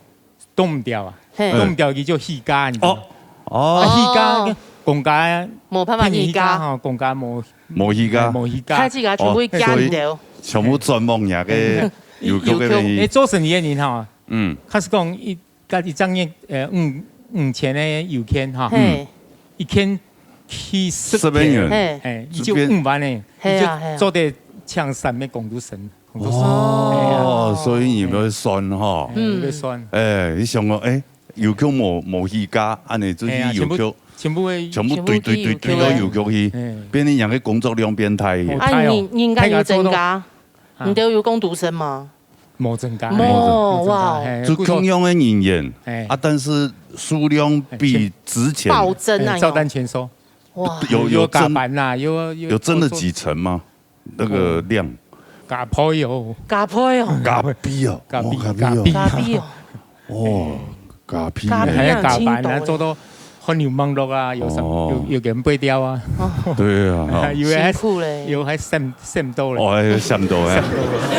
擋毋牢啊，嘿。擋毋牢佢就起價，你知道嗎？哦。哦。啊，起價，公家，無辦法起價。騙人起價吼，公家無，無起價。無起價。開始啊，全部加毋牢。哦，所以全部轉往那個郵局那邊去。誒，做生意个人吼，嗯。假使講一，假一張月，呃，五，五千个郵件哈，嘿。一件去十件，十元。嘿。誒，你就五萬呢，係啊，你就做得請三個工讀生。 哦，哎呀。所以你愛算吼。嗯。愛算。誒，你想講，誒，郵局無，無起價，恁樣就去郵局，哎呀，全部，全部个，全部堆，堆，堆，堆到郵局去，哎。變成人个工作量變大去。哦，啊，大哦。人，人家有增加，大家做到，啊。你兜有工讀生嗎？無增加。無，無增加，哇哦。嘿，就共樣个人員，哎。啊，但是數量比之前，哎，全，暴增啊，哎，照單全收。哇。有，有增，有加班啦，有，有，有增了幾成嗎？ 那個量。加倍哦。加倍哦。加倍哦，加倍，哦，加倍哦。加倍。加倍哦。哦，加倍呢。加倍啊，還要加班啊，真多耶。做到汗流滿額啊，有時，哦。有，有个人背掉啊。哦。對啊，哈。有个還，辛苦咧。有个還閃，閃到咧。哦，還有閃到啊。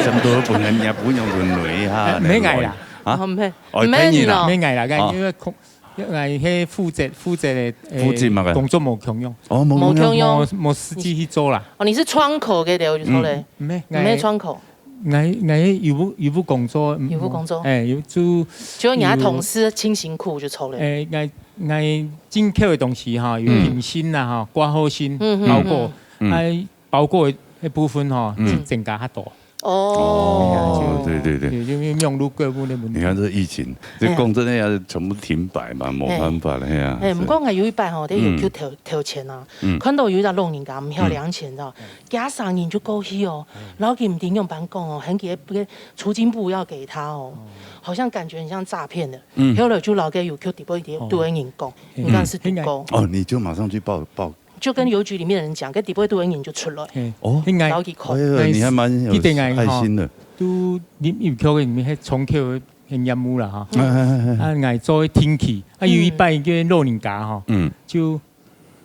閃到。閃到本來也不用輪椅哈，哎，無礙啦。啊？哦，毋免。哦，便宜啦。哦。無礙啦，哦。因為空， ，𠊎係負責負責个，誒，負責麼个？工作無共樣，哦，無共樣。無共樣。無無實際去做啦。哦，你是窗口个了，就錯了。嗯，毋係，毋係窗口。𠊎𠊎有有工作，有工作。誒，有就就你个同事盡辛苦就錯了。誒，𠊎𠊎進口个東西哈，有定信啦哈，掛號信，嗯嗯，包裹，嗯。啊，包裹个部分哈，嗯。增加較多。 哦，對對對。有有有網路購物个問題。你看這疫情，這講真的要全部停擺嘛，無辦法了，嘿啊。哎，毋過𠊎有一擺吼，在有去投投錢啊，看到有一隻老人家毋曉領錢哦，幾下儕人就過去哦，然後佢毋知仰般講哦，喊佢个儲金簿要給他哦，好像感覺很像詐騙的。後來就老給有去底部一點對人講，你看是堵過。哦，你就馬上去報報。 就跟郵局裡面的人講，該底背都有人就出來。哦，應該，然後去看。哎呀，你還蠻有一定愛吼，愛心的。都入入口个裡面，迄窗口个業務啦哈。哎哎哎哎。啊，愛做定期，啊，有一擺个老人家哈，嗯，就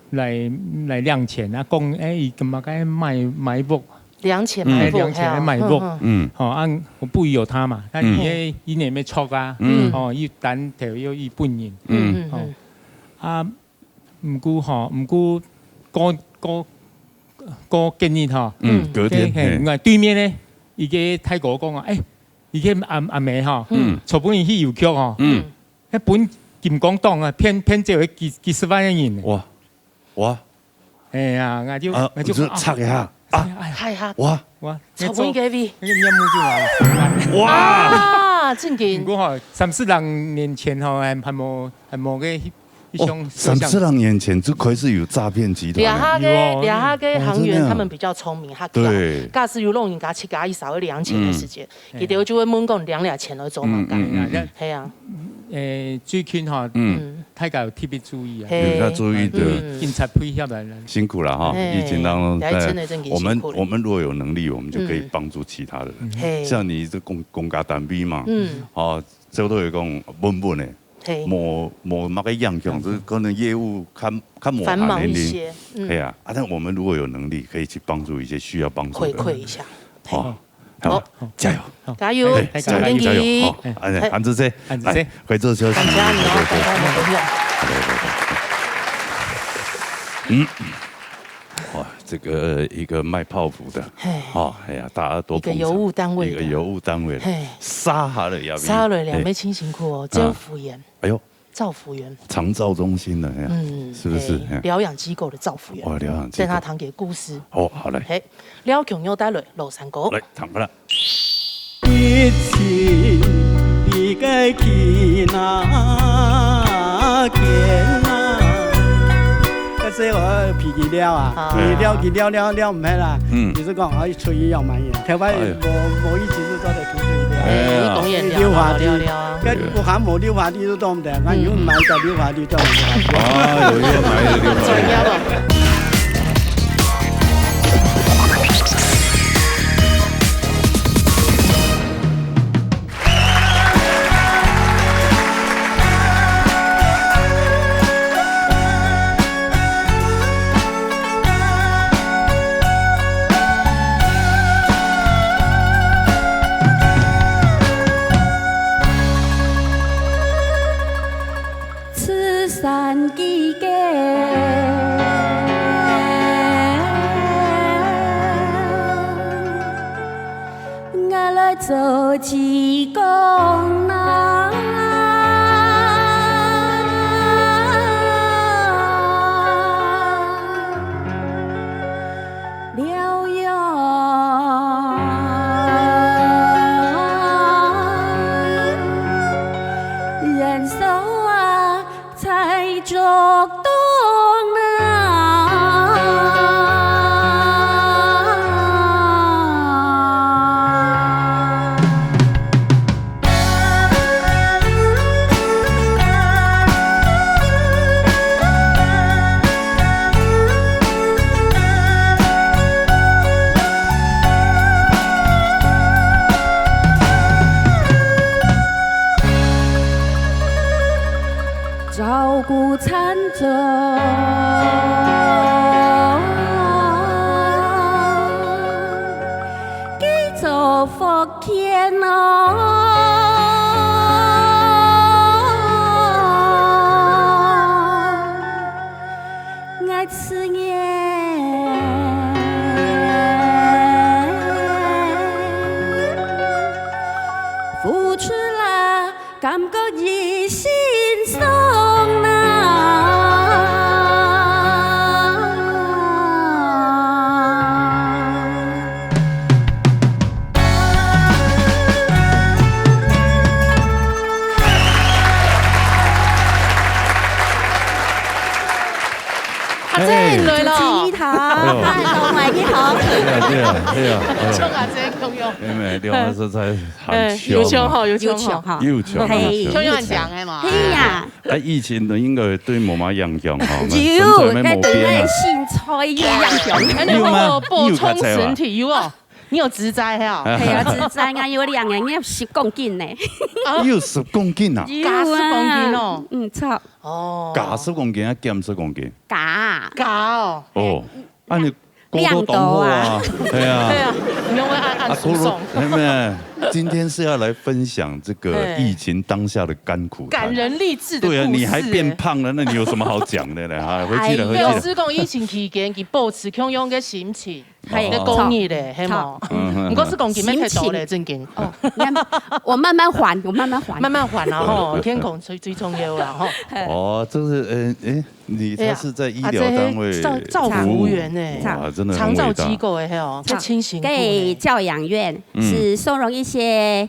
來來領錢啊，講，哎，佢感覺該買買屋，領錢買屋，哎，領錢買屋，嗯，吼，啊，我不疑有他嘛，但佢个一年沒出啊，嗯，哦，一單頭又一本人，嗯，哦，啊。 毋過吼，毋過過過過幾日吼，嗯，隔天，嘿，嘿。𠊎對面呢，一個大哥講啊，哎，一個阿阿姆吼，嗯，昨晡日去郵局吼，嗯，迄本金光黨啊，騙騙走个幾幾十萬个銀。哇哇，哎呀，𠊎就啊，𠊎就就拆一下啊，哎呀，哇，哇，昨晡日个位，那個業務就來了。哇，啊，正經。毋過吼，三四十年前吼，還還無還無个 一哦，三四十年前就開始有詐騙集團了。這下个，有哦，這下个行員，哦，真的啊。他們比較聰明，他知道，對。假使有老人家自家一少一領錢的時間，嗯。佢兜就會問講領了錢了做麼个？嗯，嗯，嗯，嗯。係啊。誒，最近哈，嗯。大家有特別注意啊。係。有要注意的。嗯。警察配合來了。辛苦了哈，係。疫情當中，大家真的真的辛苦了。我們我們如果有能力，我們就可以幫助其他的人。嗯。係。像你這公公家單位嘛，嗯。哦，這都有講問問的。 嘿。無無麼个影響，嗯。就是可能業務較較無繁忙一些，嗯。係啊，啊，但我們如果有能力，可以去幫助一些需要幫助的人。回饋一下。好，好，好，加油，加油，嘿，加油，加油，好，哎，嘿。韓志姐，韓志姐。來，回座休息，感謝你哦，回座休息。感謝你的朋友。好的，好的，好的。嗯。 哇，這個一個賣泡芙的，嘿。哦，哎呀，大家都捧場。一個郵務單位的。一個郵務單位的，嘿。殺下了也殺了兩位，嘿。真辛苦哦，啊。趙福元。哎喲。趙福元。長照中心的，哎呀，嗯，是不是？嘿，哎。療養機構的趙福元。哦，療養機構。在他堂姐故事。哦，好嘞。嘿，廖瓊又帶來老山歌。來，唱歌了。 一起你該去哪間啊？但是我脾氣了啊，好。你了，你了了了毋係啦，嗯。你是講我出去要買嘢，頭擺哎呀。無無一直是做得出去的。哎呀。哎，你講也了，溜滑梯，了了啊。該我還無溜滑梯都做毋得，那你又買一個溜滑梯做毋得。啊，有一個買一個溜滑梯。專業了。 此山之间。思念，付出了，感觉已心酸啊。阿珍來了。主持人好，嗨，各位你好。对啊，对啊，对啊。像阿珍共樣。妹妹，你好，实在很有像哈，有像哈。又穷，嘿，像样讲的嘛。嘿呀，哎，疫情呢，应该对妈妈影响哈，有，身材没毛病啊。跟等那个身材一样样。哎，你有没有补充身体？有哦。你有植栽哈？系啊，植栽啊，有两个，你有十公斤呢。有十公斤啊？加十公斤哦。嗯，错。哦。加十公斤啊，减十公斤？加。加哦。哦，啊你过多当好啊，对啊。对啊，你用按按啊，输送。妹妹，今天是要来分享这个疫情当下的甘苦谈。感人励志的故事。对啊，你还变胖了，那你有什么好讲的呢？啊，回去了，回去了。老师讲疫情期间，佢保持共样个心情，嘿个工艺咧，系冇？嗯不过是讲今日太多咧，正经。哦，我慢慢还，我慢慢还。慢慢还啦吼，健康最最重要啦吼。哦，这是呃，哎，你他是在医疗单位照照服务员呢，哇，真的长照机构的嘿哦，这清醒。给教养院是收容一些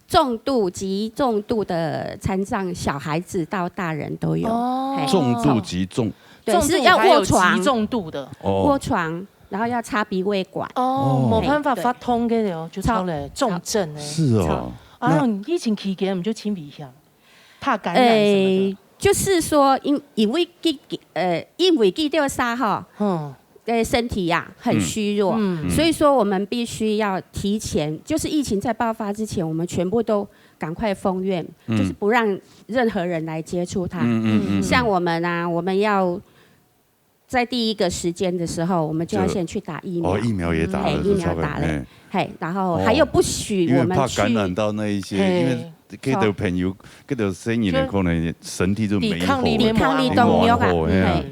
重度及重度的残障小孩子到大人都有。哦，重度及重，对，是要卧床，重度的哦，卧床，然后要插鼻胃管。哦，没办法发通个了，就超嘞，重症哎。是哦。啊，疫情期间我们就清理一下，怕感染什么的。就是说，因因为给呃，因为给掉杀哈，嗯。的身体呀、很虚弱，所以说我们必须要提前，就是疫情在爆发之前，我们全部都赶快封院，就是不让任何人来接触他。嗯嗯嗯，像我们啊，我们要在第一个时间的时候，我们就要先去打疫苗。哦，疫苗也打了，疫苗打了，嘿，然后还有不许我们去，因为怕感染到那一些，因为给的朋友，给的生意呢，可能身体就没抵抗力没抵抗力都没有啊，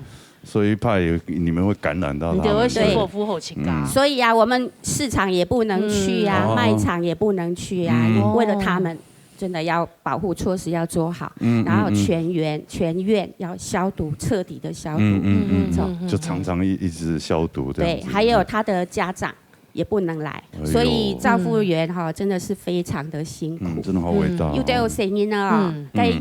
所以怕有你们会感染到他们。你就会先过服后请假。所以啊，我们市场也不能去啊，卖场也不能去啊，为了他们。真的要保护措施要做好，然后全员全院要消毒，彻底的消毒，嗯嗯嗯，就常常一一直消毒这样。对，还有他的家长也不能来，所以照服务员哈真的是非常的辛苦，真的好伟大。有的有声音呢，在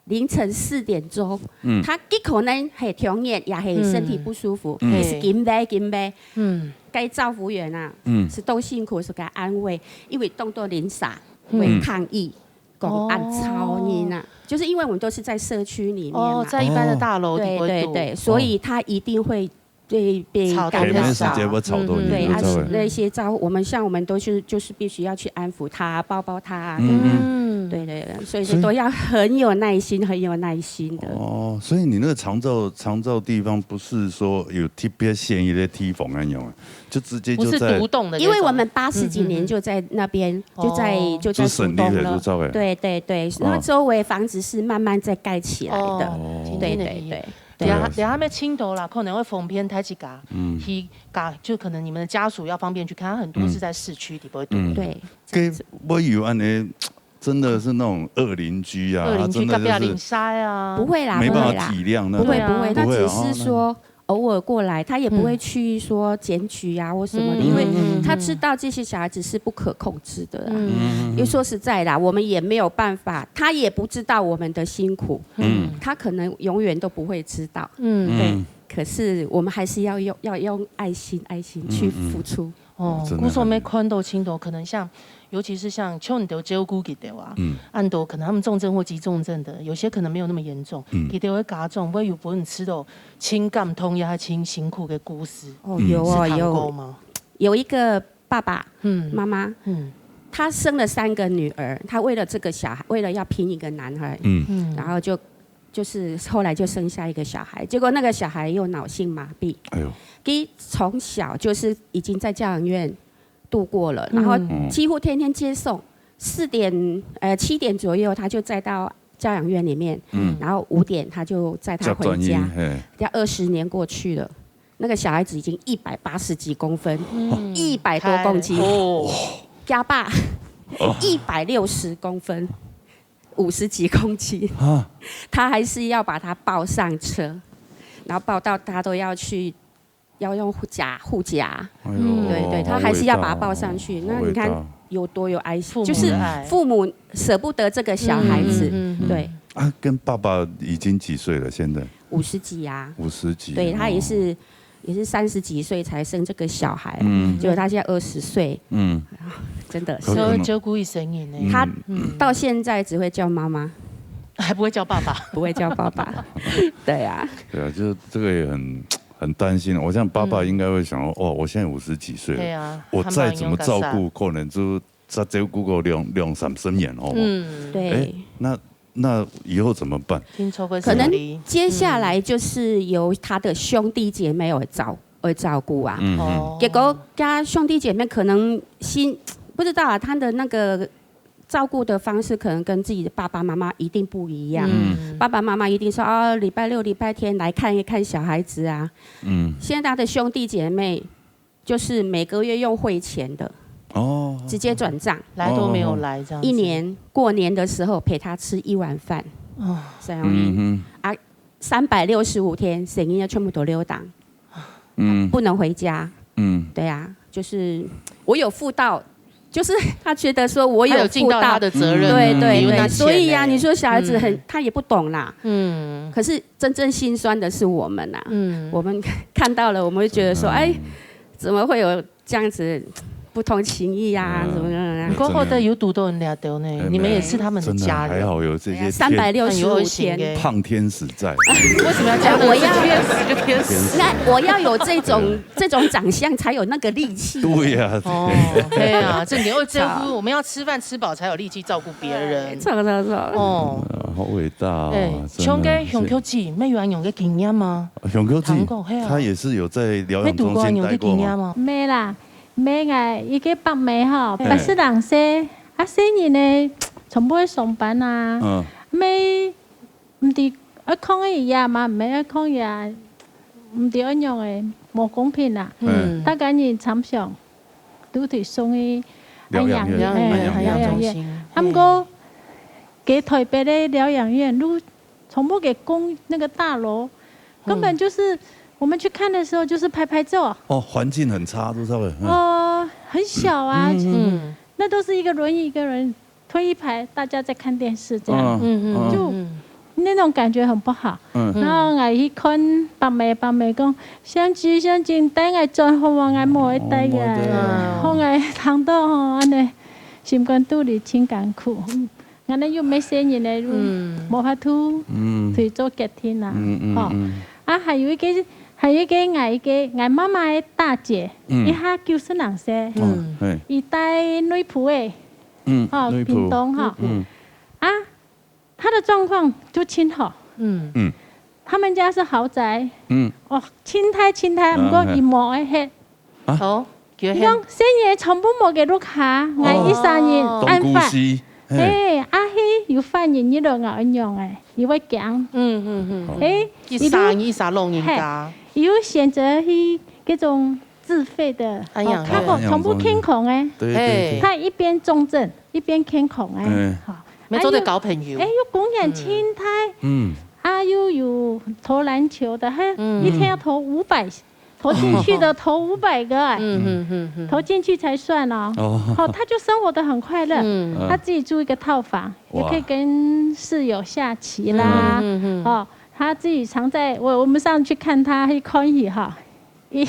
凌晨四点钟，他极可能很穷也也很身体不舒服，也是紧背紧背，嗯，该照服务员啊，嗯，是都辛苦，是该安慰，因为动作零散。 会抗议，讲按超人啊，就是因为我们都是在社区里面嘛，哦，在一般的大楼对对对，所以他一定会对被吵到干扰到。时间会吵到你，对啊，对不对？那些招呼，我们像我们都是就是必须要去安抚他，抱抱他啊，嗯，对对对，所以说都要很有耐心，很有耐心的。哦，所以你那个长照长照地方不是说有特别便宜的地方那样啊，就直接就在不是独栋的那种，因为我们八十几年就在那边，就在就在就省力独栋了了，就稍微对对对，那周围房子是慢慢在盖起来的。哦，对对对对，等下等下面青头啦，可能会封片太几家，嗯，一家就可能你们的家属要方便去看，很多是在市区里不会堵。嗯对，给我有按呢，真的是那种恶邻居啊，恶邻居真的就是隔壁邻舍啊，不会啦，没办不会啦法体谅那种。不会不会，对啊那只不会啊是说偶尔过来，他也不会去说检举啊或什么的，嗯因为嗯他知道这些小孩子是不可控制的啦。嗯，因为说实在啦，我们也没有办法，他也不知道我们的辛苦，嗯他可能永远都不会知道。嗯，对，可是我们还是要用要用爱心爱心去付出。哦，真的故所没看到青头，可能像，尤其是像像你都照顾佢哋啊，嗯按到可能他们重症或急重症的，有些可能没有那么严重，嗯佢哋会家长会有分人吃到情感痛也还挺辛苦的故事，哦，有哦是听过有吗？有一个爸爸嗯妈妈，嗯他生了三个女儿，他为了这个小孩，为了要拼一个男孩，嗯，嗯，然后就就是后来就生下一个小孩，结果那个小孩又脑性麻痹，哎呦，其实从小就是已经在教养院度过了，然后嗯几乎天天接送，四点呃七点左右他就载到教养院里面，嗯然后五点他就载他叫专一，回家，嘿，要二十年过去了，那個小孩子已經一百八十幾公分，一百多公斤，哦，家爸一百六十公分，五十幾公斤，啊，他還是要把他抱上車，然後抱到他都要去，要用護甲護甲，哎呦，对对，他还是要把他抱上去。好伟大哦，那你看有多有爱心，父母的爱。就是父母舍不得这个小孩子，嗯嗯嗯嗯。对。啊，跟爸爸已经几岁了？现在五十几啊，五十几，对，他也是，哦，也是三十几岁才生这个小孩，嗯，结果他现在二十岁，嗯，真的是，可可能照顾一生人呢。他，嗯，到现在只会叫妈妈，还不会叫爸爸，不会叫爸爸，对啊，对啊，就是这个也很很担心。我想爸爸应该会想说，哦，我现在五十几岁了，对啊，我再怎么照顾，可能就再照顾个两两三十年哦。嗯，对，哎，那那以后怎么办？听说过可能接下来就是由他的兄弟姐妹来照来照顾啊。嗯嗯，哦，结果他兄弟姐妹可能心不知道啊，他的那个照顾的方式可能跟自己的爸爸妈妈一定不一样。嗯，爸爸妈妈一定说哦，礼拜六、礼拜天来看一看小孩子啊。嗯，现在他的兄弟姐妹就是每个月用汇钱的，哦，直接转账，来都没有来这样子。一年过年的时候陪他吃一碗饭，哦，这样，嗯哼，啊，三百六十五天，生日全部都留档，嗯，不能回家。嗯，对啊，就是我有负到，就是他觉得说我有负到，他有尽到他的责任，对对对，所以啊，你说小孩子很，他也不懂啦，嗯，可是真正心酸的是我们啊，嗯，我们看到了，我们会觉得说，哎，怎么会有这样子不通情义啊，什么的？不过后代有堵到人家的呢，你们也是他们的家人，真的还好有这些三百六十五天，胖天使在。为什么要这样？我要天使就天使，那我要有这种这种长相才有那个力气。对呀，哦，对啊，这你要照顾，我们要吃饭吃饱才有力气照顾别人。错错错。哦，好伟大哦。哎，像个熊球子，没有安样个经验吗？熊球子，他也是有在疗养中心待过吗？没啦。 咩啦，咩个一个伯姆吼，八十零歲，啊，細人呢，全部去上班啊，嗯，咩毋知愛抗議啊嘛，毋係愛抗議啊，毋知愛仰个，無公平啊。嗯，大家人參詳，都得送去療養院，安養院，療養院，安養院。啊，毋過，該台北个療養院，都全部个公那个大楼，根本就是我们去看的时候就是拍拍照。哦，环境很差，都是会，嗯。呃，很小啊，嗯，那都是一个轮椅一个人推一排，大家在看电视这样，嗯，嗯，就那种感觉很不好。嗯，然后我去看伯姆，伯姆讲，相机，相机，带我转好啊，我无会带个，哦，好，我听到吼，安尼心肝肚里真艱苦。嗯。 𠊎等又無細人咧，又無法度去做決定啊，吼。啊，還有一個，還有一個𠊎一個𠊎媽媽个大姐，一下九十零歲，佢戴內埔个，吼，屏東吼，啊，她的狀況就盡好，嗯，他們家是豪宅，嗯，哦，盡大盡大，毋過佢無愛歇， 哦，佢講細人全部無个屋下，𠊎一儕人恁煩。嘿，啊係有煩人，你就𠊎恁樣誒，佢會驚。嗯嗯嗯。誒，一儕人一儕老人家。嘿，佢有選擇去該種自費的，哦，較好，全部健康誒。對對對。他一邊重症，一邊健康誒，好。沒做得交朋友。誒，又公園盡大，嗯，啊又有投籃球的，嘿，一天要投五百 投進去的投五百個，哎，嗯嗯嗯嗯，投進去才算哦。哦，好，他就生活得很快樂。嗯，他自己住一個套房，也可以跟室友下棋啦。嗯嗯嗯，哦，他自己常在我我們上次去看他，去看戲哈，一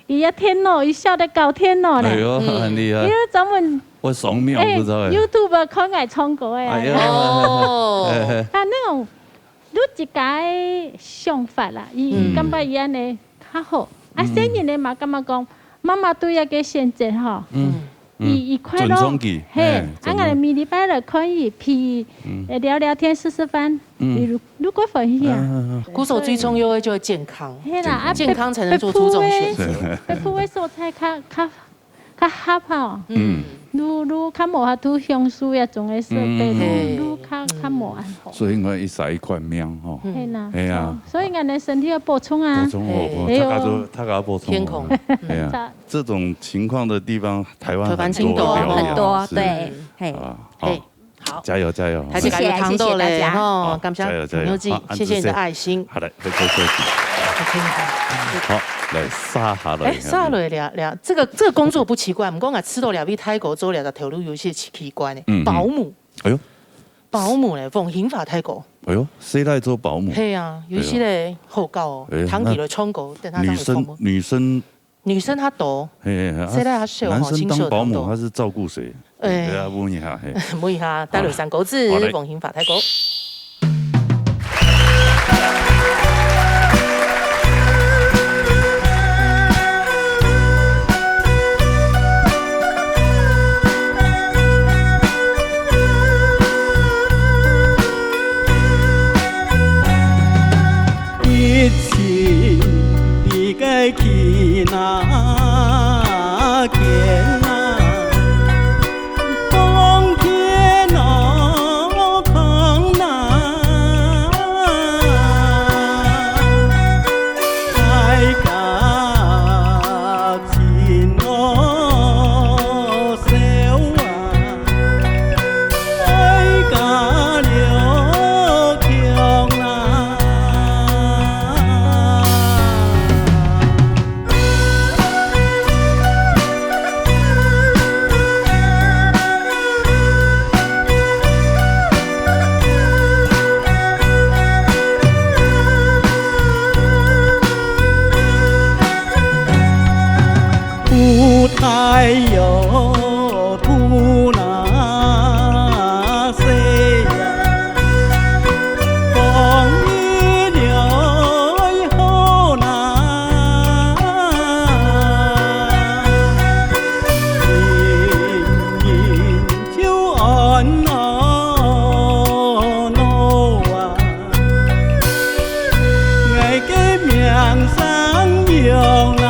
一个電腦，一下得搞電腦呢。哎呦，很厲害！因為專門我雙秒不知道哎。YouTube 看愛唱歌哎，哎呀，哦，他那種 有自家个想法啦，佢感覺佢安尼較好。啊，細人呢嘛感覺講，媽媽對這個選擇吼，佢佢快樂，嘿，啊，𠊎每禮拜來看佢，陪佢聊聊天、食食飯，佢愈愈過歡喜啊。故所最重要个就係健康，嘿啦，啊，健康才能做出這種選擇。北部个，北部个所在較較較合吼，嗯。愈，愈較無法度享受這種个設備，嗯。愈，愈較，較無恁好。所以應該一儕一款命吼。嗯。係啦，係啊。所以，所以𠊎等身體要補充啊。補充哦，補充，係哦。大家都，大家要補充哦。天空。係啊。嗯。這種情況的地方，台灣很多，台灣很多，很多，是。對，嘿。啊，好。嘿。 好。加油，加油。還是加油，謝謝，糖豆嘞，謝謝大家。吼，好，感謝加油，加油。牛記，好，謝謝你的愛心。好，來，再，再，再。好，來，續下來。哎，續下來了，了，這個，這個工作不奇怪，毋過𠊎試著這位大哥做這個頭路有一些奇，奇怪呢。嗯，嗯。保姆。哎喲。保姆嘞，黃興發大哥。哎喲，誰來做保姆？係啊，有一些嘞，哎喲。好搞哦，哎，聽佢來唱歌，那等下上來訪問。女生，女生 女生較多，嘿，嘿，啊，細倈較少吼，男生當保姆，青少當多。他是照顧誰？哎。等下問一下，嘿。問一下，戴雷山狗子，好，來。黃興發大哥。 一起你个去哪间啊？冬天哦，空哪？大家 真好笑啊，哀家了窮啊。有太陽渡那西呀，風雨了好哪。 就安樂樂啊，𠊎个名聲揚啊。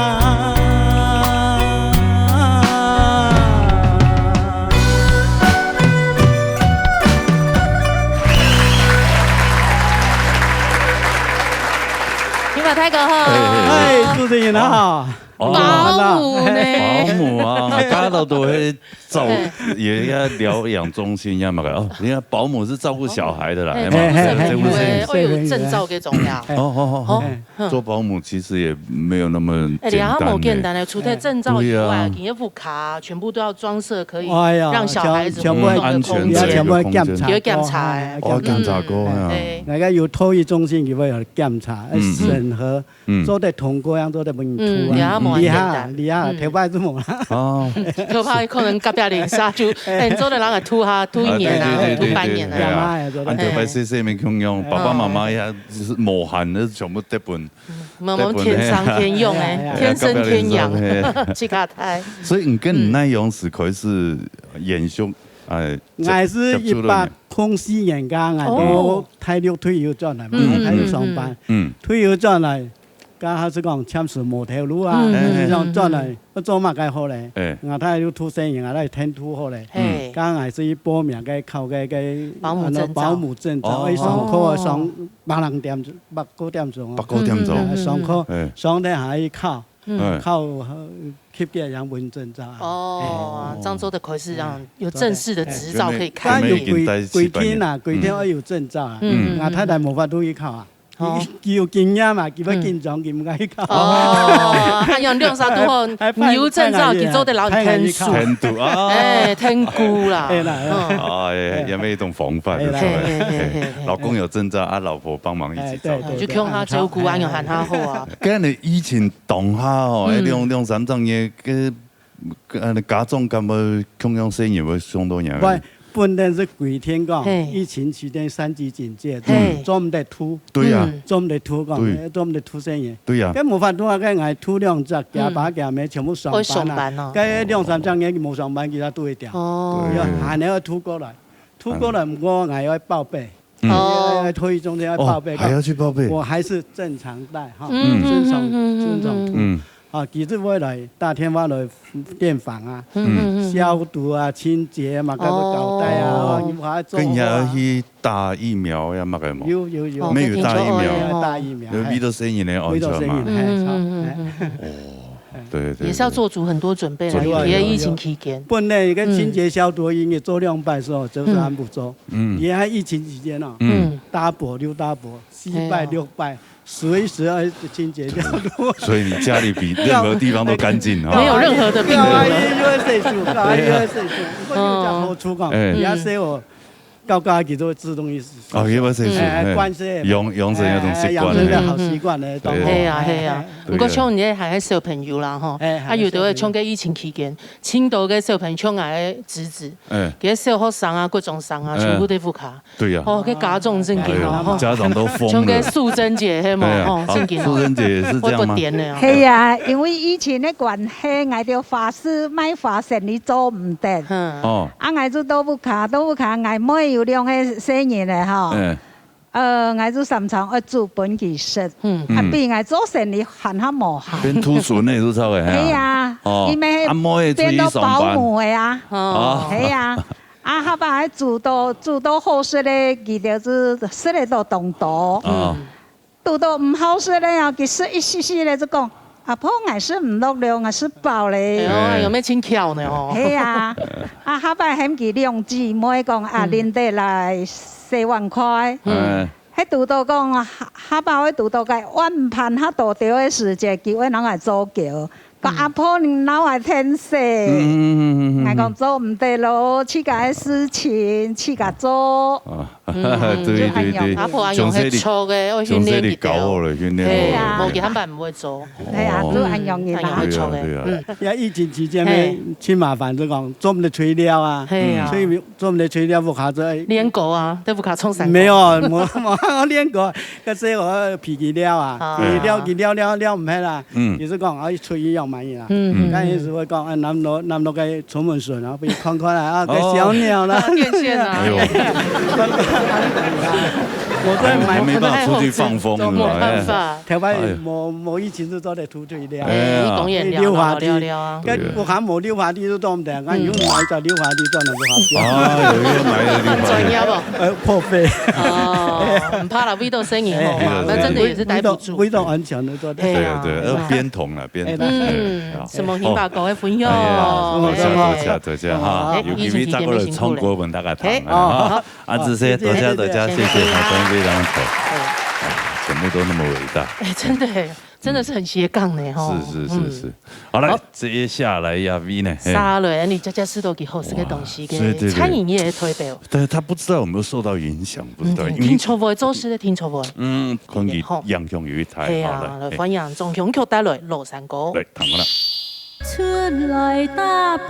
你好，大哥好。哎，哎，哎。主持人好。哦。保姆呢？保姆啊，大家都，都會 照，嘿。也要療養中心呀嘛，哦，人家保姆是照顧小孩的啦，嘿，哎嘛，保姆是，這不是。哎，哦，有證照這種呀。哦，哦，哦，哦，哦。嗯。做保姆其實也沒有那麼簡單呢。哎，你還無簡單呢，除了證照以外，對啊。你的屋下全部都要裝設可以哎呀，讓小孩子互動的空間。全，全部，安全的一個空間。全部檢查過，有檢查，哎，哦，檢查過，嗯。哎呀。哎，那個有托育中心，佢會有檢查，嗯，嗯。審核， 嗯。做得通過，樣做得分你渡啊。嗯，也無恁簡單。厲害，厲害，嗯。頭擺就無啦。哦。頭擺可能隔壁鄰舍就，哎。哎，你做得人來渡下，渡一年啊，啊，對，對，對，渡半年啊。對，對，對，哎呀。啊，頭擺細細妹共樣，哎。爸爸媽媽也就是無閒，那全部得分，嗯，我們天生天養哎，得分，哎呀，哎呀，天生天養，隔壁鄰舍，哎。自家帶。所以你跟你那樣子開始延續，哎，接，𠊎係一百空四年間，𠊎哦。對大陸退休轉來嘛，嗯，大陸上班。嗯，嗯。退休轉來， 該下係講暫時無頭路啊，嗯。就想轉來，嗯。愛做麼个好咧？哎。𠊎大陸渡細人，𠊎來𢯭渡好咧。嘿。該下係報名該考該，該保姆證照。保姆證照，哦。愛上課，哦。上八點鐘，八九點鐘哦。八九點鐘。嗯，嗯，嗯。上課，哎。上等下去考，嗯。考，呃， 級別樣分證照啊。哦，哎。這樣做得開始，這樣有正式的執照可以開業。哎，有規，規定啊，規定愛有證照啊。嗯。嗯，嗯，嗯。𠊎太太無法度去考啊。哦。佢，佢有經驗嘛，佢會緊張，嗯。佢毋敢去考。哦，哎呀，兩儕都好，哎，哎，你有證照，哎，佢做得摎你𢯭手。𢯭手啊。𢯭手，哦。哎，𢯭手啦。哎啦，哎啦。嗯。哎，也，也有一種防範，哎，對不對？嘿，嘿，嘿，嘿，嘿。老公有證照啊，老婆幫忙一起照顧。哎，對，對，對。就共下照顧，哎，恁樣還較好啊。哎。該你以前 當下吼，嗯。哎，兩，兩三隻月，該，該，家長敢會共樣細人會傷著人？毋，本來係規定講，嘿。疫情期間三級警戒，嘿。做毋得渡。對啊。嗯。做毋得渡講，對。哎，做毋得渡細人。對啊。該無法度啊，該𠊎渡兩隻，厥爸厥姆全部上班啊。嗯。愛上班哦。該兩三隻月無上班，佢就渡會掉。哦。對。還愛渡過來，渡過來，毋過𠊎愛報備。 嗯。哦。要，要托育中心要報備。哦，還要去報備。我還是正常帶哈，嗯，正常，嗯，嗯，嗯，正常渡。嗯。啊，佢就會來打電話來電訪啊，嗯嗯嗯，消毒啊、清潔嘛，該个交代啊，哦，哦，你還愛做好啊。該你還愛去打疫苗呀，麼个無？有有有，哦，沒有打疫苗。該聽說，哦，愛打疫苗，有為到細人个安全嘛。為到細人，嘿，嗯嗯嗯嗯，哎。哦，對對對。也是要做足很多準備啦，做足，尤其在疫情期間。本來該清潔消毒應該做兩擺時候，就是還不做。嗯。你看疫情期間哦，嗯，double又double，四擺六擺， 隨時要清潔掉。所以你家裡比任何地方都乾淨啊。沒有任何的病毒。高壓又會洗手，高壓又會洗手。不過有講好處講，哎。你要洗我，高高佢就會自動去洗手。哦，佢會洗手，哎，哎。慣勢。養，養成一種習慣，哎，養成一個好習慣的，哎。對。係啊，係啊。哎。毋過像你這還係小朋友啦，吼，哎，啊，有的會像該疫情期間，盡多个小朋友像𠊎个侄子，哎。佢个小學生啊、國中生啊，哎。全部在屋下。 對呀。哦，該家長正經哦，哎喲，吼。家長都瘋了。像該素貞姐，係無？哎呀，吼，啊，正經哦。素貞姐也是這樣嗎？會發癲的哦。係啊，因為疫情个關係，𠊎兜花市賣花生理做毋得。嗯。哦。啊，𠊎就到屋下，到屋下，𠊎妹有兩個細人了吼。哎。呃，𠊎就常常愛煮分佢食。嗯。啊，嗯。比𠊎做生理還較無閒。變兔孫了，就差不多，係啊。係啊，哦，因為啊，妹出去上班。變到保姆了啊。哦。係啊。 啊，下擺煮到，煮到好食个，佢兜就食得到當多。哦。嗯。煮到毋好食个啊，佢食一息息个就講：「阿婆，𠊎食毋落了，𠊎食飽了。」哎喲，哎。有沒有輕巧呢？哦。係啊。啊，下擺喊佢兩姊妹講：「啊，嗯。恁兜來洗碗筷。」嗯。哎。該煮到講，下，下擺會煮到該碗盤較多兜个時節，佢會拿來做狗。 講：「阿婆，你拿來添洗。」嗯，嗯，嗯，嗯，嗯。𠊎講：「做毋得咯，自家个事情，自家做。」啊，嗯，對，對，對。阿婆恁樣係錯个，愛訓練佢兜。從細就教好了，訓練好了。係啊。無佢根本毋會做。係啊，哦。就恁樣个啦。恁樣會錯个。對啊，對啊。嗯。也疫情期間呢，嘿。盡麻煩，就講做毋得出去尞啊。係啊。所以做毋得出去尞，屋下就連狗啊，在屋下衝三狗。沒有，無，無，無連狗，可是我脾氣尞啊，啊。脾氣尞，佢尞，尞，尞毋起啦。 嗯。佢就講：「啊，出去要買啦。」嗯，嗯。該意思會講：「啊，拿落，拿落該出門順啊，分佢看看啦，啊，該小鳥啦。」哦。電線啊。哎喲。我在買，還沒辦法出去放風，是吧？沒辦法。哎。頭擺，哎。無，無疫情就做得出去尞。哎呀。哎，公園尞，遛滑梯。尞，尞，尞啊。該，對。我還無遛滑梯就做毋得，該有買一隻遛滑梯，做得不好。啊，有一個買一個遛滑梯。專業哦。呃，破費。哦，毋怕啦，為到生意好嘛，哎，那真的也是待不住。為到，為到安全的做得。哎呀。對，對，要邊同啦。 邊。嗯，哎，什麼聽法，各位朋友？哎呀，多謝，哎。多謝，多謝哈。哎，有機會再過來唱歌，分大家聽啊，哎，哈。哦，好。啊，這些，多謝，多謝，謝謝，好，非常好。哎。哎，全部都那麼偉大。哎，真的，真的是很斜槓呢，吼。是，是，是，是。嗯。好，來，好。接下來呀，V呢？嘿。沙雷，你家家試到幾好食个東西，哇，對，對，對。餐飲業的推背哦。但是他不知道有沒有受到影響，不知道，嗯，因為聽說會做事的聽說會。嗯，可能影響有一台，係啊，好，來，來，嘿。歡迎 張香菊帶來老山歌。來，聽看啦。出來打拚。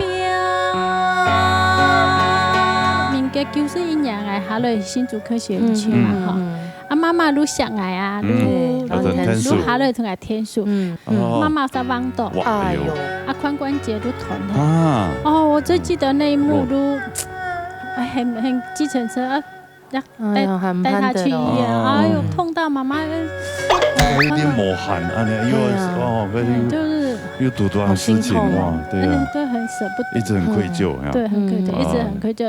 民國九十一年，𠊎下來新竹科學園區嘛，嗯，吼。嗯，嗯。啊，媽媽都惜𠊎啊，嗯，都，都下來同𠊎𢯭手。嗯，哦。媽媽在彎倒。哇，哎喲。哎喲。啊，髖關節都斷了。啊。哦，我最記得那一幕都，哦。哎，很，很計程車，啊， 要帶，哎呀，很帶他去醫院，盼得哦。哎呦，嗯。痛到媽媽，呃，有點冒汗，哎呀，又要，哎呀。哦，那又，嗯，就是又堵到事情，好心痛哦。哇，對啊。嗯，對，很捨不得。一直很愧疚，嗯。呀。對，很愧疚，嗯。一直很愧疚。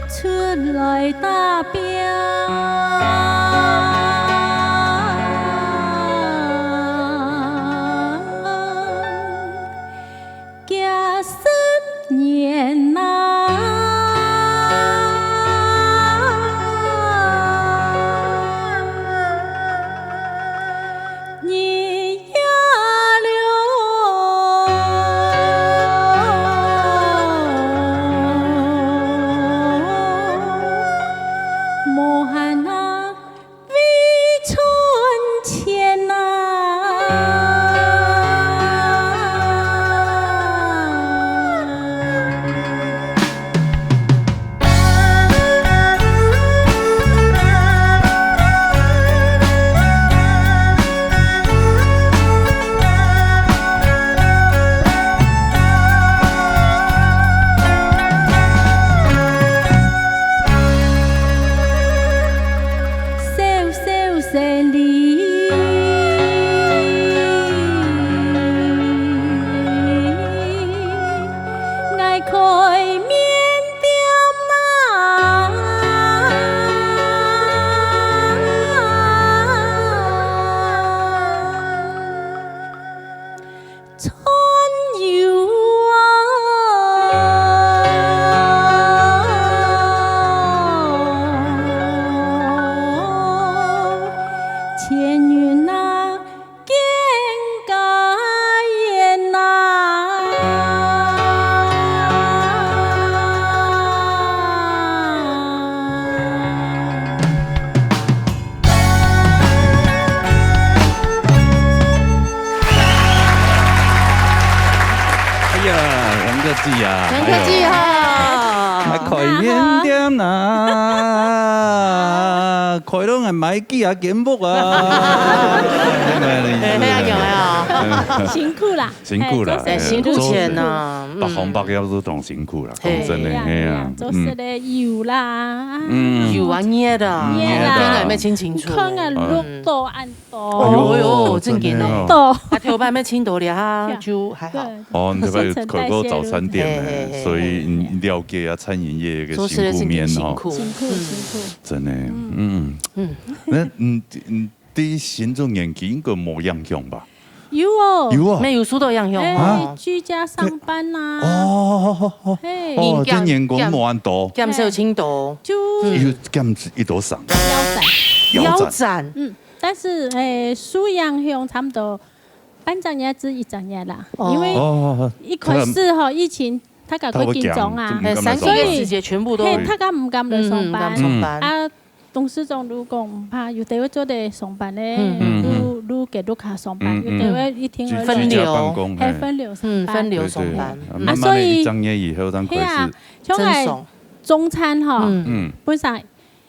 出來打拚。幾十年來，日夜流，無甜点啊，快樂个買幾下金箔啊。嘿，嘿，有没有？辛苦啦，辛苦啦，嘿，辛苦錢呐，百行百业都當辛苦啦，講真的，嘿嘿啊，做事的有啦，嗯有啊，捏的，捏的看个没清清楚。看个路都按哦哟，多，正经哦。多，啊，头擺没清到了，就还好。对，哦，你这边新陈代谢开过早餐店呢，嘿嘿嘿所以你了解啊餐饮业一个做事的辛苦面哦，辛苦，辛苦辛苦，真的，嗯嗯，那嗯嗯，对新中年纪应该没影响吧？有哦，有啊，没有输到样样哎哦，。居家上班呐，哦哦哦嘿，哦，这员工没按多，減少清多，就有減一多少？腰斩，腰斩，腰斩，嗯，但是哎，输影响差不多半个月至一个月啦，哦因为哦，一开始吼疫情，大家会紧张啊他，会讲哎，三个月时间全部都嘿，大家唔敢来上嗯，班敢，上班，啊，董事长如果唔怕，有的会做得上班咧，嗯如如给屋下上班，嗯有的会一天而分流居家办公，还嘿分流上嗯，班，分流对对，上班，啊慢慢的所以一张月以后，当开始，嘿啊，像哎真爽。中餐吼，嗯，嗯本身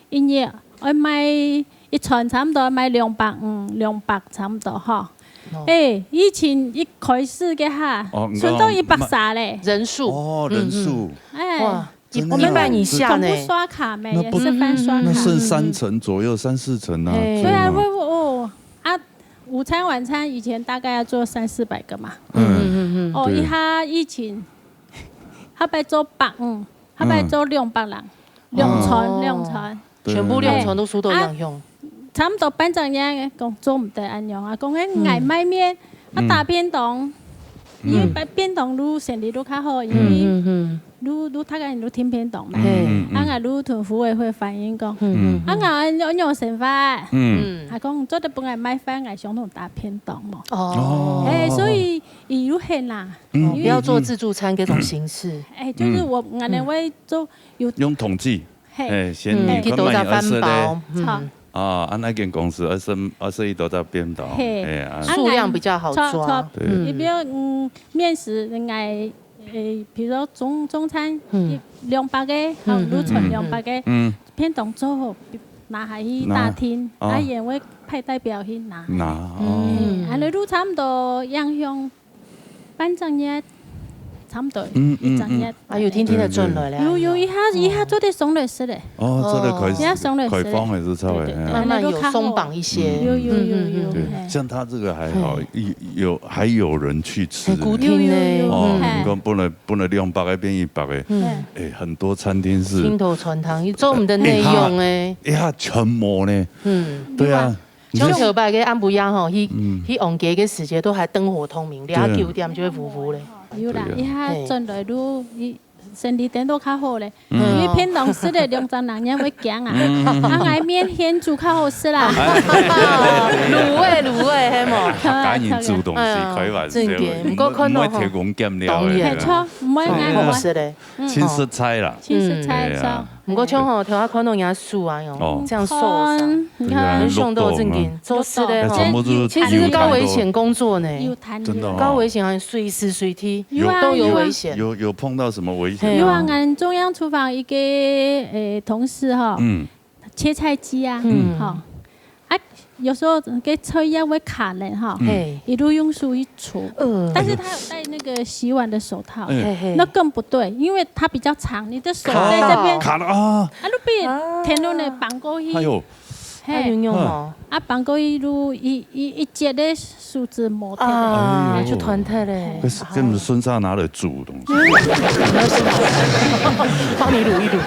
一日爱卖一餐差不多卖两百五、两百差不多吼。哦哎，疫情一开始个哈哦，你，讲存到一百三嘞，人数，哦，人数，哎，哇，一真的哦一半以下呢全部。刷卡没，那不也是办刷卡那。剩三成左右，三四成啊，嘿真的对啊，吗我我啊，午餐晚餐以前大概要做三四百个嘛，嗯嗯嗯哦，对一下疫情，下摆做百五，下摆做两百人，两餐两餐，对全部两餐都输到样样，差不多半个月讲做毋得恁样啊，讲迄外卖面，啊打便当，因为便当愈生理愈较好，因为嗯嗯愈愈大家人愈订便当嘛，嘿嗯啊，我愈同服务会反映讲，嗯啊，我恁样生活，嗯，嗯，啊，讲做得分外卖饭，我想同打便当嘛，哦，哎，所以伊有限啦，嗯哦不要做自助餐这种形式，哎，就是我俺那位做有用统计，嘿，哎，先嗯，你看卖你二十去多少番嘞包，好嗯，啊，啊，那间公司二十二十一多少便当，嘿哎啊，啊数量比较好抓错错，对你比如嗯，面食应该，诶，比如说中中餐，嗯一两百个，好，嗯愈存两百个，嗯，便当做好拿下去大厅，拿哦啊，也会派代表去拿。拿哦，嗯，啊，你愈差不多样样，半个月，差不多嗯嗯一个月。啊，有天天的转来了，有有一下一下做得送来食嘞，哦，这个开始你要送来食嘞开放还是稍微，对对对哎慢慢有松绑一些，有有有嗯嗯有，对，嘿像他这个还好，嗯一有还有人去吃很固的。定呢，有有有哦，嗯你讲本来本来两百个变一百个，嗯嘿哎，很多餐厅是心头传糖，你做我们的内容哎，一下全没呢。嗯。对啊，你就像头摆个暗晡夜吼，去嗯去逛街个时节都还灯火通明，两对九点就会呜呜嘞。有啦，对啊一下转来愈一生理点都较好嘞，嗯因为便当食嘞，两三人也会惊啊，啊，外面现煮较好食啦。卤味卤味，嘿无？赶紧煮东西，嗯开玩笑，正经不过看到唔会提供酱料当然的，没错，唔会嗯啊，好食嘞，轻食菜啦，轻食菜哎呀上。不过像吼，头下看到人家素啊哟哦，这样瘦啊，嗯你看对啊很凶到正经，做事嘞哎，。全部是有其实高危险工作呢，有弹力真的哦高危险好像随时随地有啊都有有啊危险。有有碰到什么危嘿险？有啊，俺中央厨房一个诶同事哈，嗯切菜机啊，嗯哈，啊，有时候个菜叶会卡人哈，嘿，一路用手一戳，呃，但是他有戴那个洗碗的手套，哎嘿嘿，那更不对，因为它比较长，你的手卡在这边，卡了啊！啊，你被天龙的绑过去，哎呦，哎呦嘿，用哦，啊，绑过去路一一一节的手指磨掉的，啊，哎呦就团体嘞这，是跟你们孙上拿来煮东西，帮你卤一卤。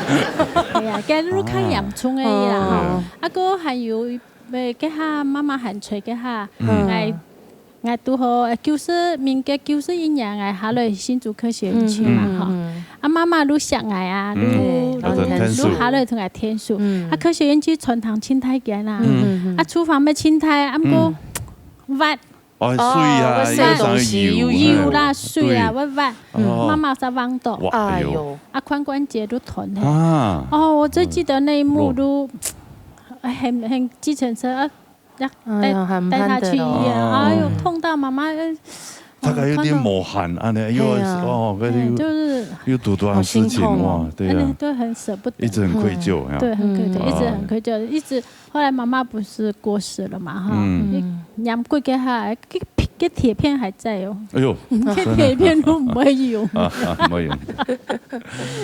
哎呀，跟路看洋葱而已啦哈哦。啊，哥还有呃，个下妈妈还吹个下，嗯哎。哎，拄好，呃，九十，民国九十一年，哎，下来新竹科学园区嘛，哈。嗯啊，妈妈愈想哎啊，嗯愈要等天数愈下来同来天数。嗯啊，科学园区穿堂青苔间啊，嗯啊，厨房要青苔，啊，毋过，哇，哦，水啊，哦，会塞东西有有有啦，水啊，哇哇，哦妈妈在望到，哇，哎呦哎呦，啊，髋关节都疼嘿。啊，哦，我最记得那一幕都，很很计程车啊，要带哎呀，很带他去医院，哦哎呦，痛到妈妈，呃大概有點無閒，恁呢又要，係啊。哦，該又，係，就是又堵到事情，好心痛哦。哇，對啊。哎，對，很捨不得。一直很愧疚，嗯。呀。對，很愧疚，嗯。一直很愧疚，一直，後來媽媽不是過世了嘛，哈，嗯。一，兩個月下來，這，這鐵片還在哦。哎呦，這鐵片都沒有。啊，啊，沒有。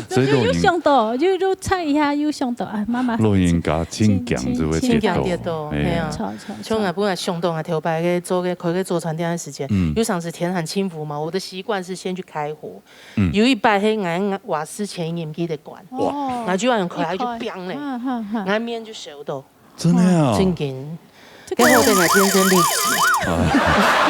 所以老人，就，就想到，就，就猜一下，又想到，哎，媽媽。老人家真強就會跌倒，真強跌倒，哎呀。係啊。著，著，著。像𠊎本來想到，𠊎頭擺个做个，開个早餐店个時間，嗯。有常時天還清風嘛，我的習慣是先去開火。嗯。有一擺，係𠊎，𠊎話事前，𠊎毋記得關。哇。哦。𠊎就用開，佢就砰咧。哈，哈，哈。𠊎面就燒到。真的啊？真的。這個，這個後天才天生麗質。啊。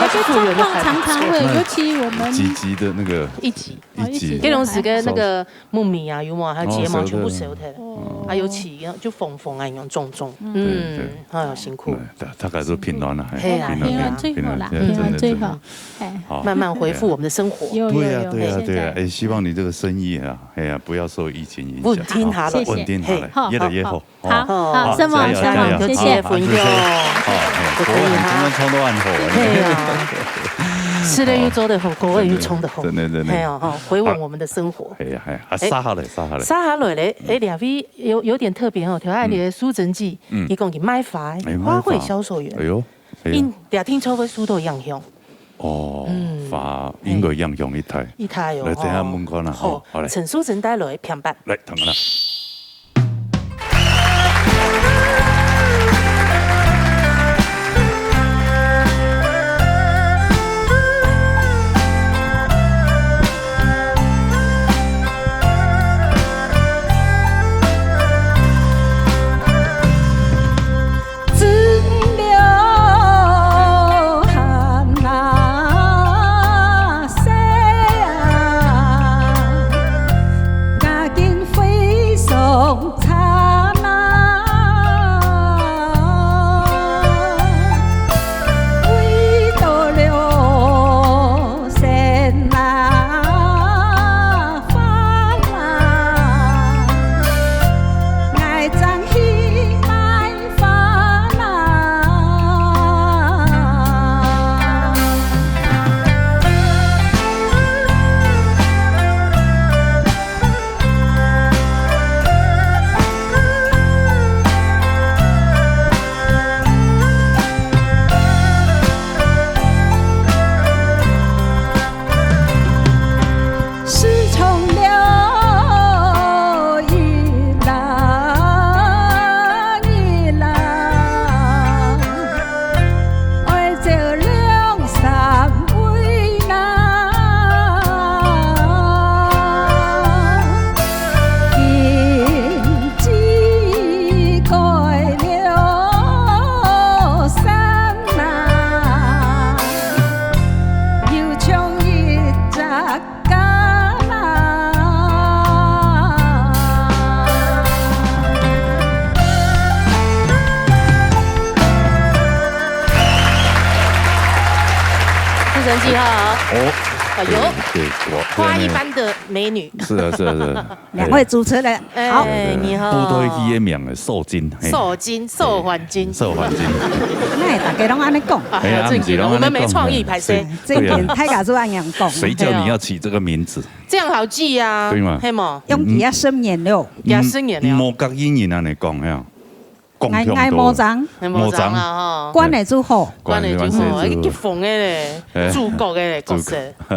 那個狀況常常會，尤其我們幾級的那個？一級。一級。哦，一級。該當時个那個木米啊，有無？還有睫毛全部燒忒。哦，燒忒。哦。啊，尤其就紅紅啊，那種腫腫。嗯。對，對。哎呀，辛苦。嗯，大，大概都平安了，嘿。係啊，平安，平安最好啦，平安，平安最好。真的，真的。哎。好。慢慢恢復我們的生活。有，有，對啊，有，對啊，對啊。現在。哎，希望你這個生意啊，哎呀，不要受疫情影響，穩定下來。好，穩定下來，嘿。好，越來越好。好。 好，好，好，好，生活，加油，生活，加油，謝謝。好，謝謝。好，嘿，就可以哈。國文很重要，衝都很好。對啊。吃了又做得好，國文又衝得好。真的，真的。嘿哦，哈，回味我們的生活。哎呀，哎呀，啊，哎。續下來，續下來。續下來咧，哎，兩位有，有點特別哦，頭下你的書展記，嗯。佢講佢賣花，哎，賣花。花卉銷售員。哎呦，哎呦。因，這聽說會受到影響。哦，嗯。花應該影響一大。一大哦，來，等下問看啦，吼。好，好，來。請書展帶來，片板。來，聽看啦。 朱晨记哈。哦。哎呦，对，对，我，花一般的美女。是啊，是啊，是啊。两位主持人，哎，好。你好。对，对，对。报道一个名的，素贞，嘿。素贞，素还真。素还真。哎，大家拢安尼讲。哎呀，哎呀，毋是，拢安尼讲，我们没创意，哎，歹势。是，对啊。这个大家都安尼讲。谁叫你要起这个名字？这样好记啊，对吗？嘿嘛。用几下生年了。几下生年了。嗯，无甲英人安尼讲，嘿啊。 讲，讲，哎，哎，无章。哎，无章啦吼。关了就好。关了就好，关了就好。哎，结婚的咧，哎，祖国的咧，角色。祖国。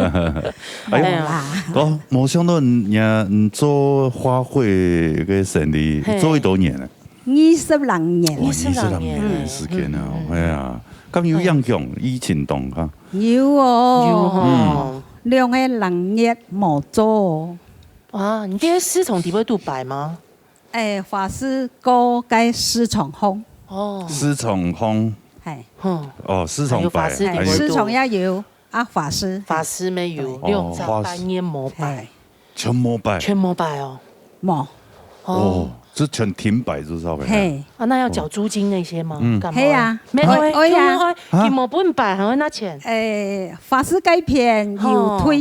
哎呦，哎呀。哦，无想到你，你做花卉个生意，嘿。做几多年了？二十六年。哇，二十六年。二十六年的时间啊，嗯，嗯，嗯。哎呀，敢有影响疫情当中？有哦。有吼。嗯。两个六月无做。啊，你这个市场底下都摆吗？ 哎，花市过个市场风。哦。市场风。嘿。嗯。哦，市场摆，还有花市，哎，还有市场也有，啊，花市。花市没有，对。哦，两三百年没摆。嘿。全没摆。全没摆哦。没。哦。哦，这全停摆，就是要摆。嘿。啊，那要缴租金那些吗？嗯。干嘛？嘿呀。没有，哎，哎呀。哎，啊？你没本摆，还要拿钱？哎，花市该片有推。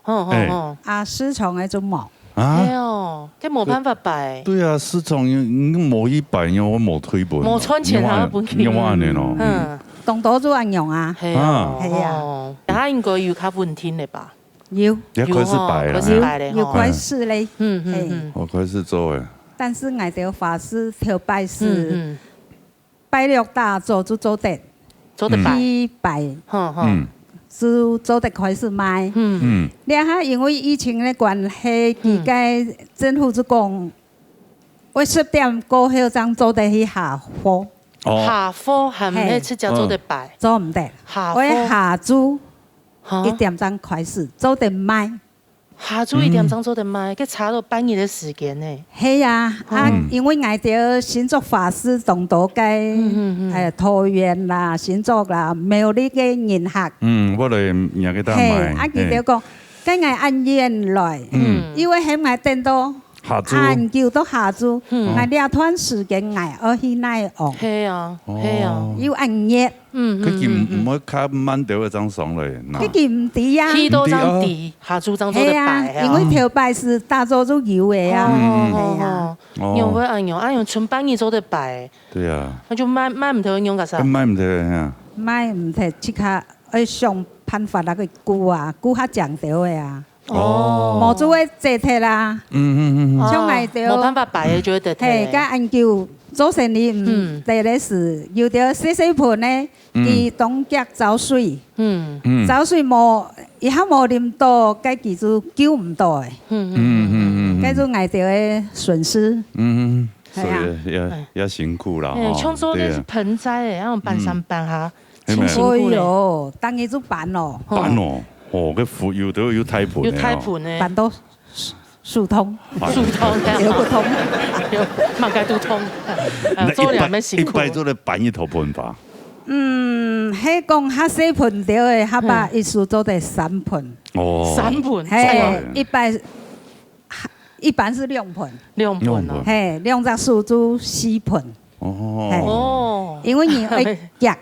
哦。 吼，吼，哎。吼。啊，市场个就无。啊？係哦，該無辦法擺。對啊，市場你，你無去擺，你有無退本啊？無賺錢啊，你有無，本金。你有無恁樣咯？嗯。當多就恁樣啊。係啊，啊。係啊。哦，這下應該有較穩定了吧？有。也開始擺了，有吼，開始擺了吼。有開始咧。嗯，嗯，嘿。嗯。哦，開始做了。但是𠊎兜法師頭擺是，嗯，嗯。 拜六打早就做得，做得擺。去擺，吼，吼。嗯。就做得開始賣。嗯。嗯。這下因為疫情个關係，嗯。佢个政府就講，愛十點過後正做得去下貨。哦。下貨還毋係直接做得擺。嘿。做毋得。下貨。愛下晝，哈？一點正開始，做得賣。 下晝一點鐘做得賣，嗯。該差到半日个時間呢。係啊，啊，嗯。因為𠊎兜新竹法師當多个，嗯，嗯，嗯。欸，桃園啦、新竹啦、苗栗个人客。嗯，我來若个搭嘿，賣，啊，佢兜講，嘿。該𠊎恁遠來，嗯。因為喊𠊎等到下晝。恁久到下晝，嗯。𠊎這段時間𠊎愛去哪位？係啊，係啊。哦。又恁熱。 嗯，嗯，佢既毋，嗯，嗯。毋會較慢兜仔正上來，喏。佢既毋知啊。去到正知，毋知哦。下晝正做得擺啊。係啊，因為頭擺是打早就有个啊。哦，係啊。哦，哦。哦。仰會恁樣？恁樣賰半日做得擺。對啊。該就賣，賣毋忒仰結煞？該賣毋忒啊。賣毋忒，自家愛想辦法來去顧啊，顧較靚兜个啊。 哦。無就會折忒啦。嗯，嗯，嗯，嗯。像𠊎兜，哦，無辦法擺个就會折忒。嘿，該恁久做生理，嗯，嗯。得个係，有兜細細盆呢，嗯。佢當遽走水，嗯。嗯。走水無，一下無淋到，該佢就救毋到个。嗯，嗯，嗯，嗯，嗯。該就𠊎兜个損失。嗯，嗯，嗯。係啊。所以也，哎。也辛苦啦，哎，吼，像做該係盆栽个，對啊。愛搬上搬下。嗯。 真辛苦咧。哎喲，當然就搬咯。搬哦，哦，該扶有兜有大盆个哦。有大盆个。搬到樹，樹痛。樹痛，腰骨痛。有，麼个都痛。呃，做了蠻辛苦。該一擺，一擺做得搬幾多盆吧？嗯，係講較細盆兜个，下把，嗯。一次做得三盆。哦。三盆，嘿，哇。一般，一般係兩盆。兩盆哦。兩盆。嘿，兩隻手就四盆。哦。嘿。哦。因為你愛夾，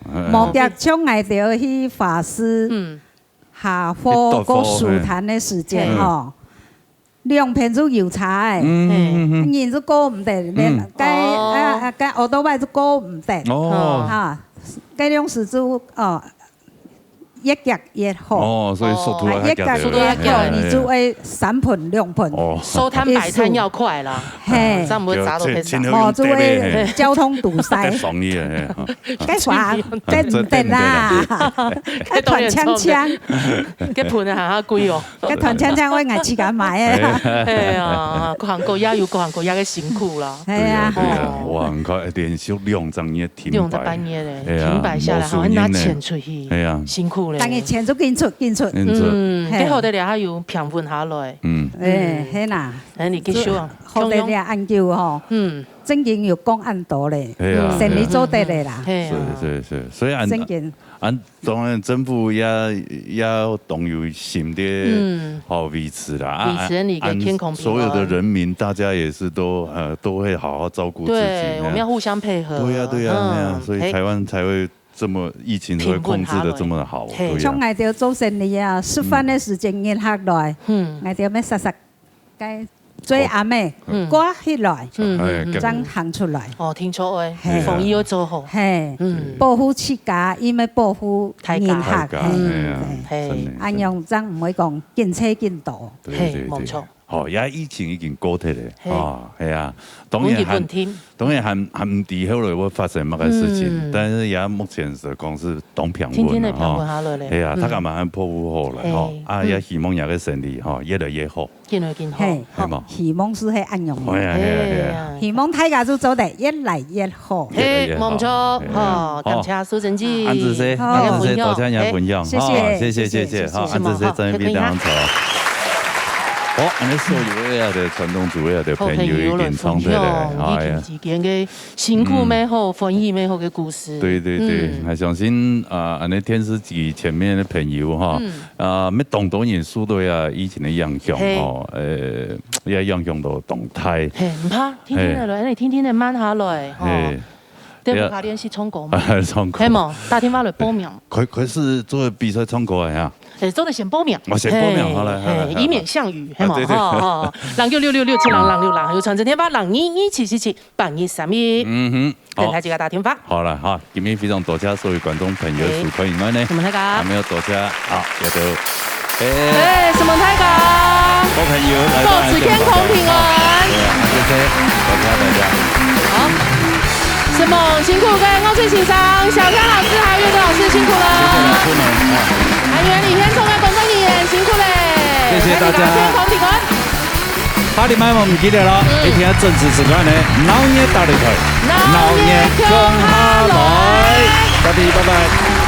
無夾像𠊎兜去花市，嗯。下貨過收攤个時間吼，兩片就有差欸。嗯，嗯，嗯。人就過毋得，嗯。該，哦。啊，啊，該奧多拜就過毋得。哦。哈，該兩時就，哦，越夾越好。哦，所以速度要較緊。啊，越夾越好，嘿，嘿，嘿。你就會三盆兩盆。哦。收攤擺攤要快啦。 嘿。這樣毋會砸到別人。對，前，前後用硩个，哦，就會嘿。交通堵塞。較爽利个，嘿，哈。該啥，該毋得啦。該斷槍槍。該盆啊，還較貴哦。該斷槍槍，我愛自家買个。哎。哎呀，各行各業有各行各業个辛苦啦。哎呀。對啊，對啊。哦。哇，你看，連續兩隻月停擺。兩隻半月咧，哎呀，停擺下來，無收入呢。還拿錢出去。哎呀。辛苦咧。但是錢就緊出，緊出。緊出。嗯，嘿。該好得了，還有平穩下來。嗯。哎，嘿啦。哎，你繼續啊。 好得了恁久吼，嗯。正經有講恁多咧，係啊，生理做得个啦。係啊。是，是，是，所以恁，正經。恁當然政府也，也當有心个，嗯。吼，維持啦。啊，維持你个健康平安。所有的人民，大家也是都，呃，都會好好照顧自己，對，我們要互相配合。對呀，對呀，嗯，對呀，所以台灣才會這麼，疫情才會控制得這麼好，平穩下來。嘿。對呀。像𠊎兜做生理啊，食飯个時間，人客來，嗯。𠊎兜愛煞煞 該嘴暗个，嗯。掛起來，嗯，哎，嗯，嗯。正行出來。哦，定著个，嘿。防疫愛做好。嘿，嗯。保護自家，也愛保護人客。大家。大家，嘿。嘿啊，嘿。真的，恁樣正毋會講緊摖緊多。對，嘿，對，對。無錯。吼，這疫情已經過忒咧，嘿。啊，係啊，當然還，穩定，穩定。當然還，還毋知後來會發生麼个事情，嗯。但是也目前來講是當平穩啦，天天个平穩下來咧。吼。係啊，嗯。大家嘛還保護好了，吼。嘿，啊，嗯。也希望這个生理，吼，越來越好。 緊來緊好。嘿，係無？希望係係恁樣。係啊，係啊，係啊。係啊。希望大家就做得越來越好。越來越好。嘿，無錯，係啊。吼，好。感謝蘇神記。恁仔細，好。恁仔細，多謝你个分享，嘿，謝謝，吼，謝謝，謝謝，謝謝，謝謝。好，恁仔細，好，再見，大家好。好，恁仔所有个傳統主義个朋友已經上台了，好朋友來分享，哎呀。疫情期間个 辛苦乜好，嗯。歡喜乜好个故事。對，對，對，嗯。𠊎相信，啊，恁仔電視機前面个朋友哈，嗯。啊，乜當多人受到這疫情个影響，嘿。吼，呃，也影響到當大。嘿，毋怕，定定仔來，嘿。恁仔定定仔慢下來，吼。嘿。電話卡練習唱歌嘛，唱歌。係無？打電話來報名。可，可以做比賽唱歌个呀？誒，做得先報名。哦，先報名，嘿，好來，好來，嘿，好來。以免項羽，係無？啊，對，對。吼，吼。零九六六六七零零六零，還有傳真電話零二二七七七八二三一。嗯哼，好。等大家打電話。好了哈，今天非常多謝所有觀眾朋友收看以外呢，係。麼个大家？還有多謝啊，也都 誒，什麼大家？好朋友來到，保持健康平安。對啊，謝謝，多謝大家。好。承蒙辛苦个樂隊先生、小剛老師還有樂隊老師辛苦了。謝謝你，出門啊。還有你現場个工作人員辛苦了。謝謝大家。大家健康平安。下禮拜我們記得咯，嗯。一定要準時收看呢，鬧熱大擂台，鬧熱共下來。大家拜拜。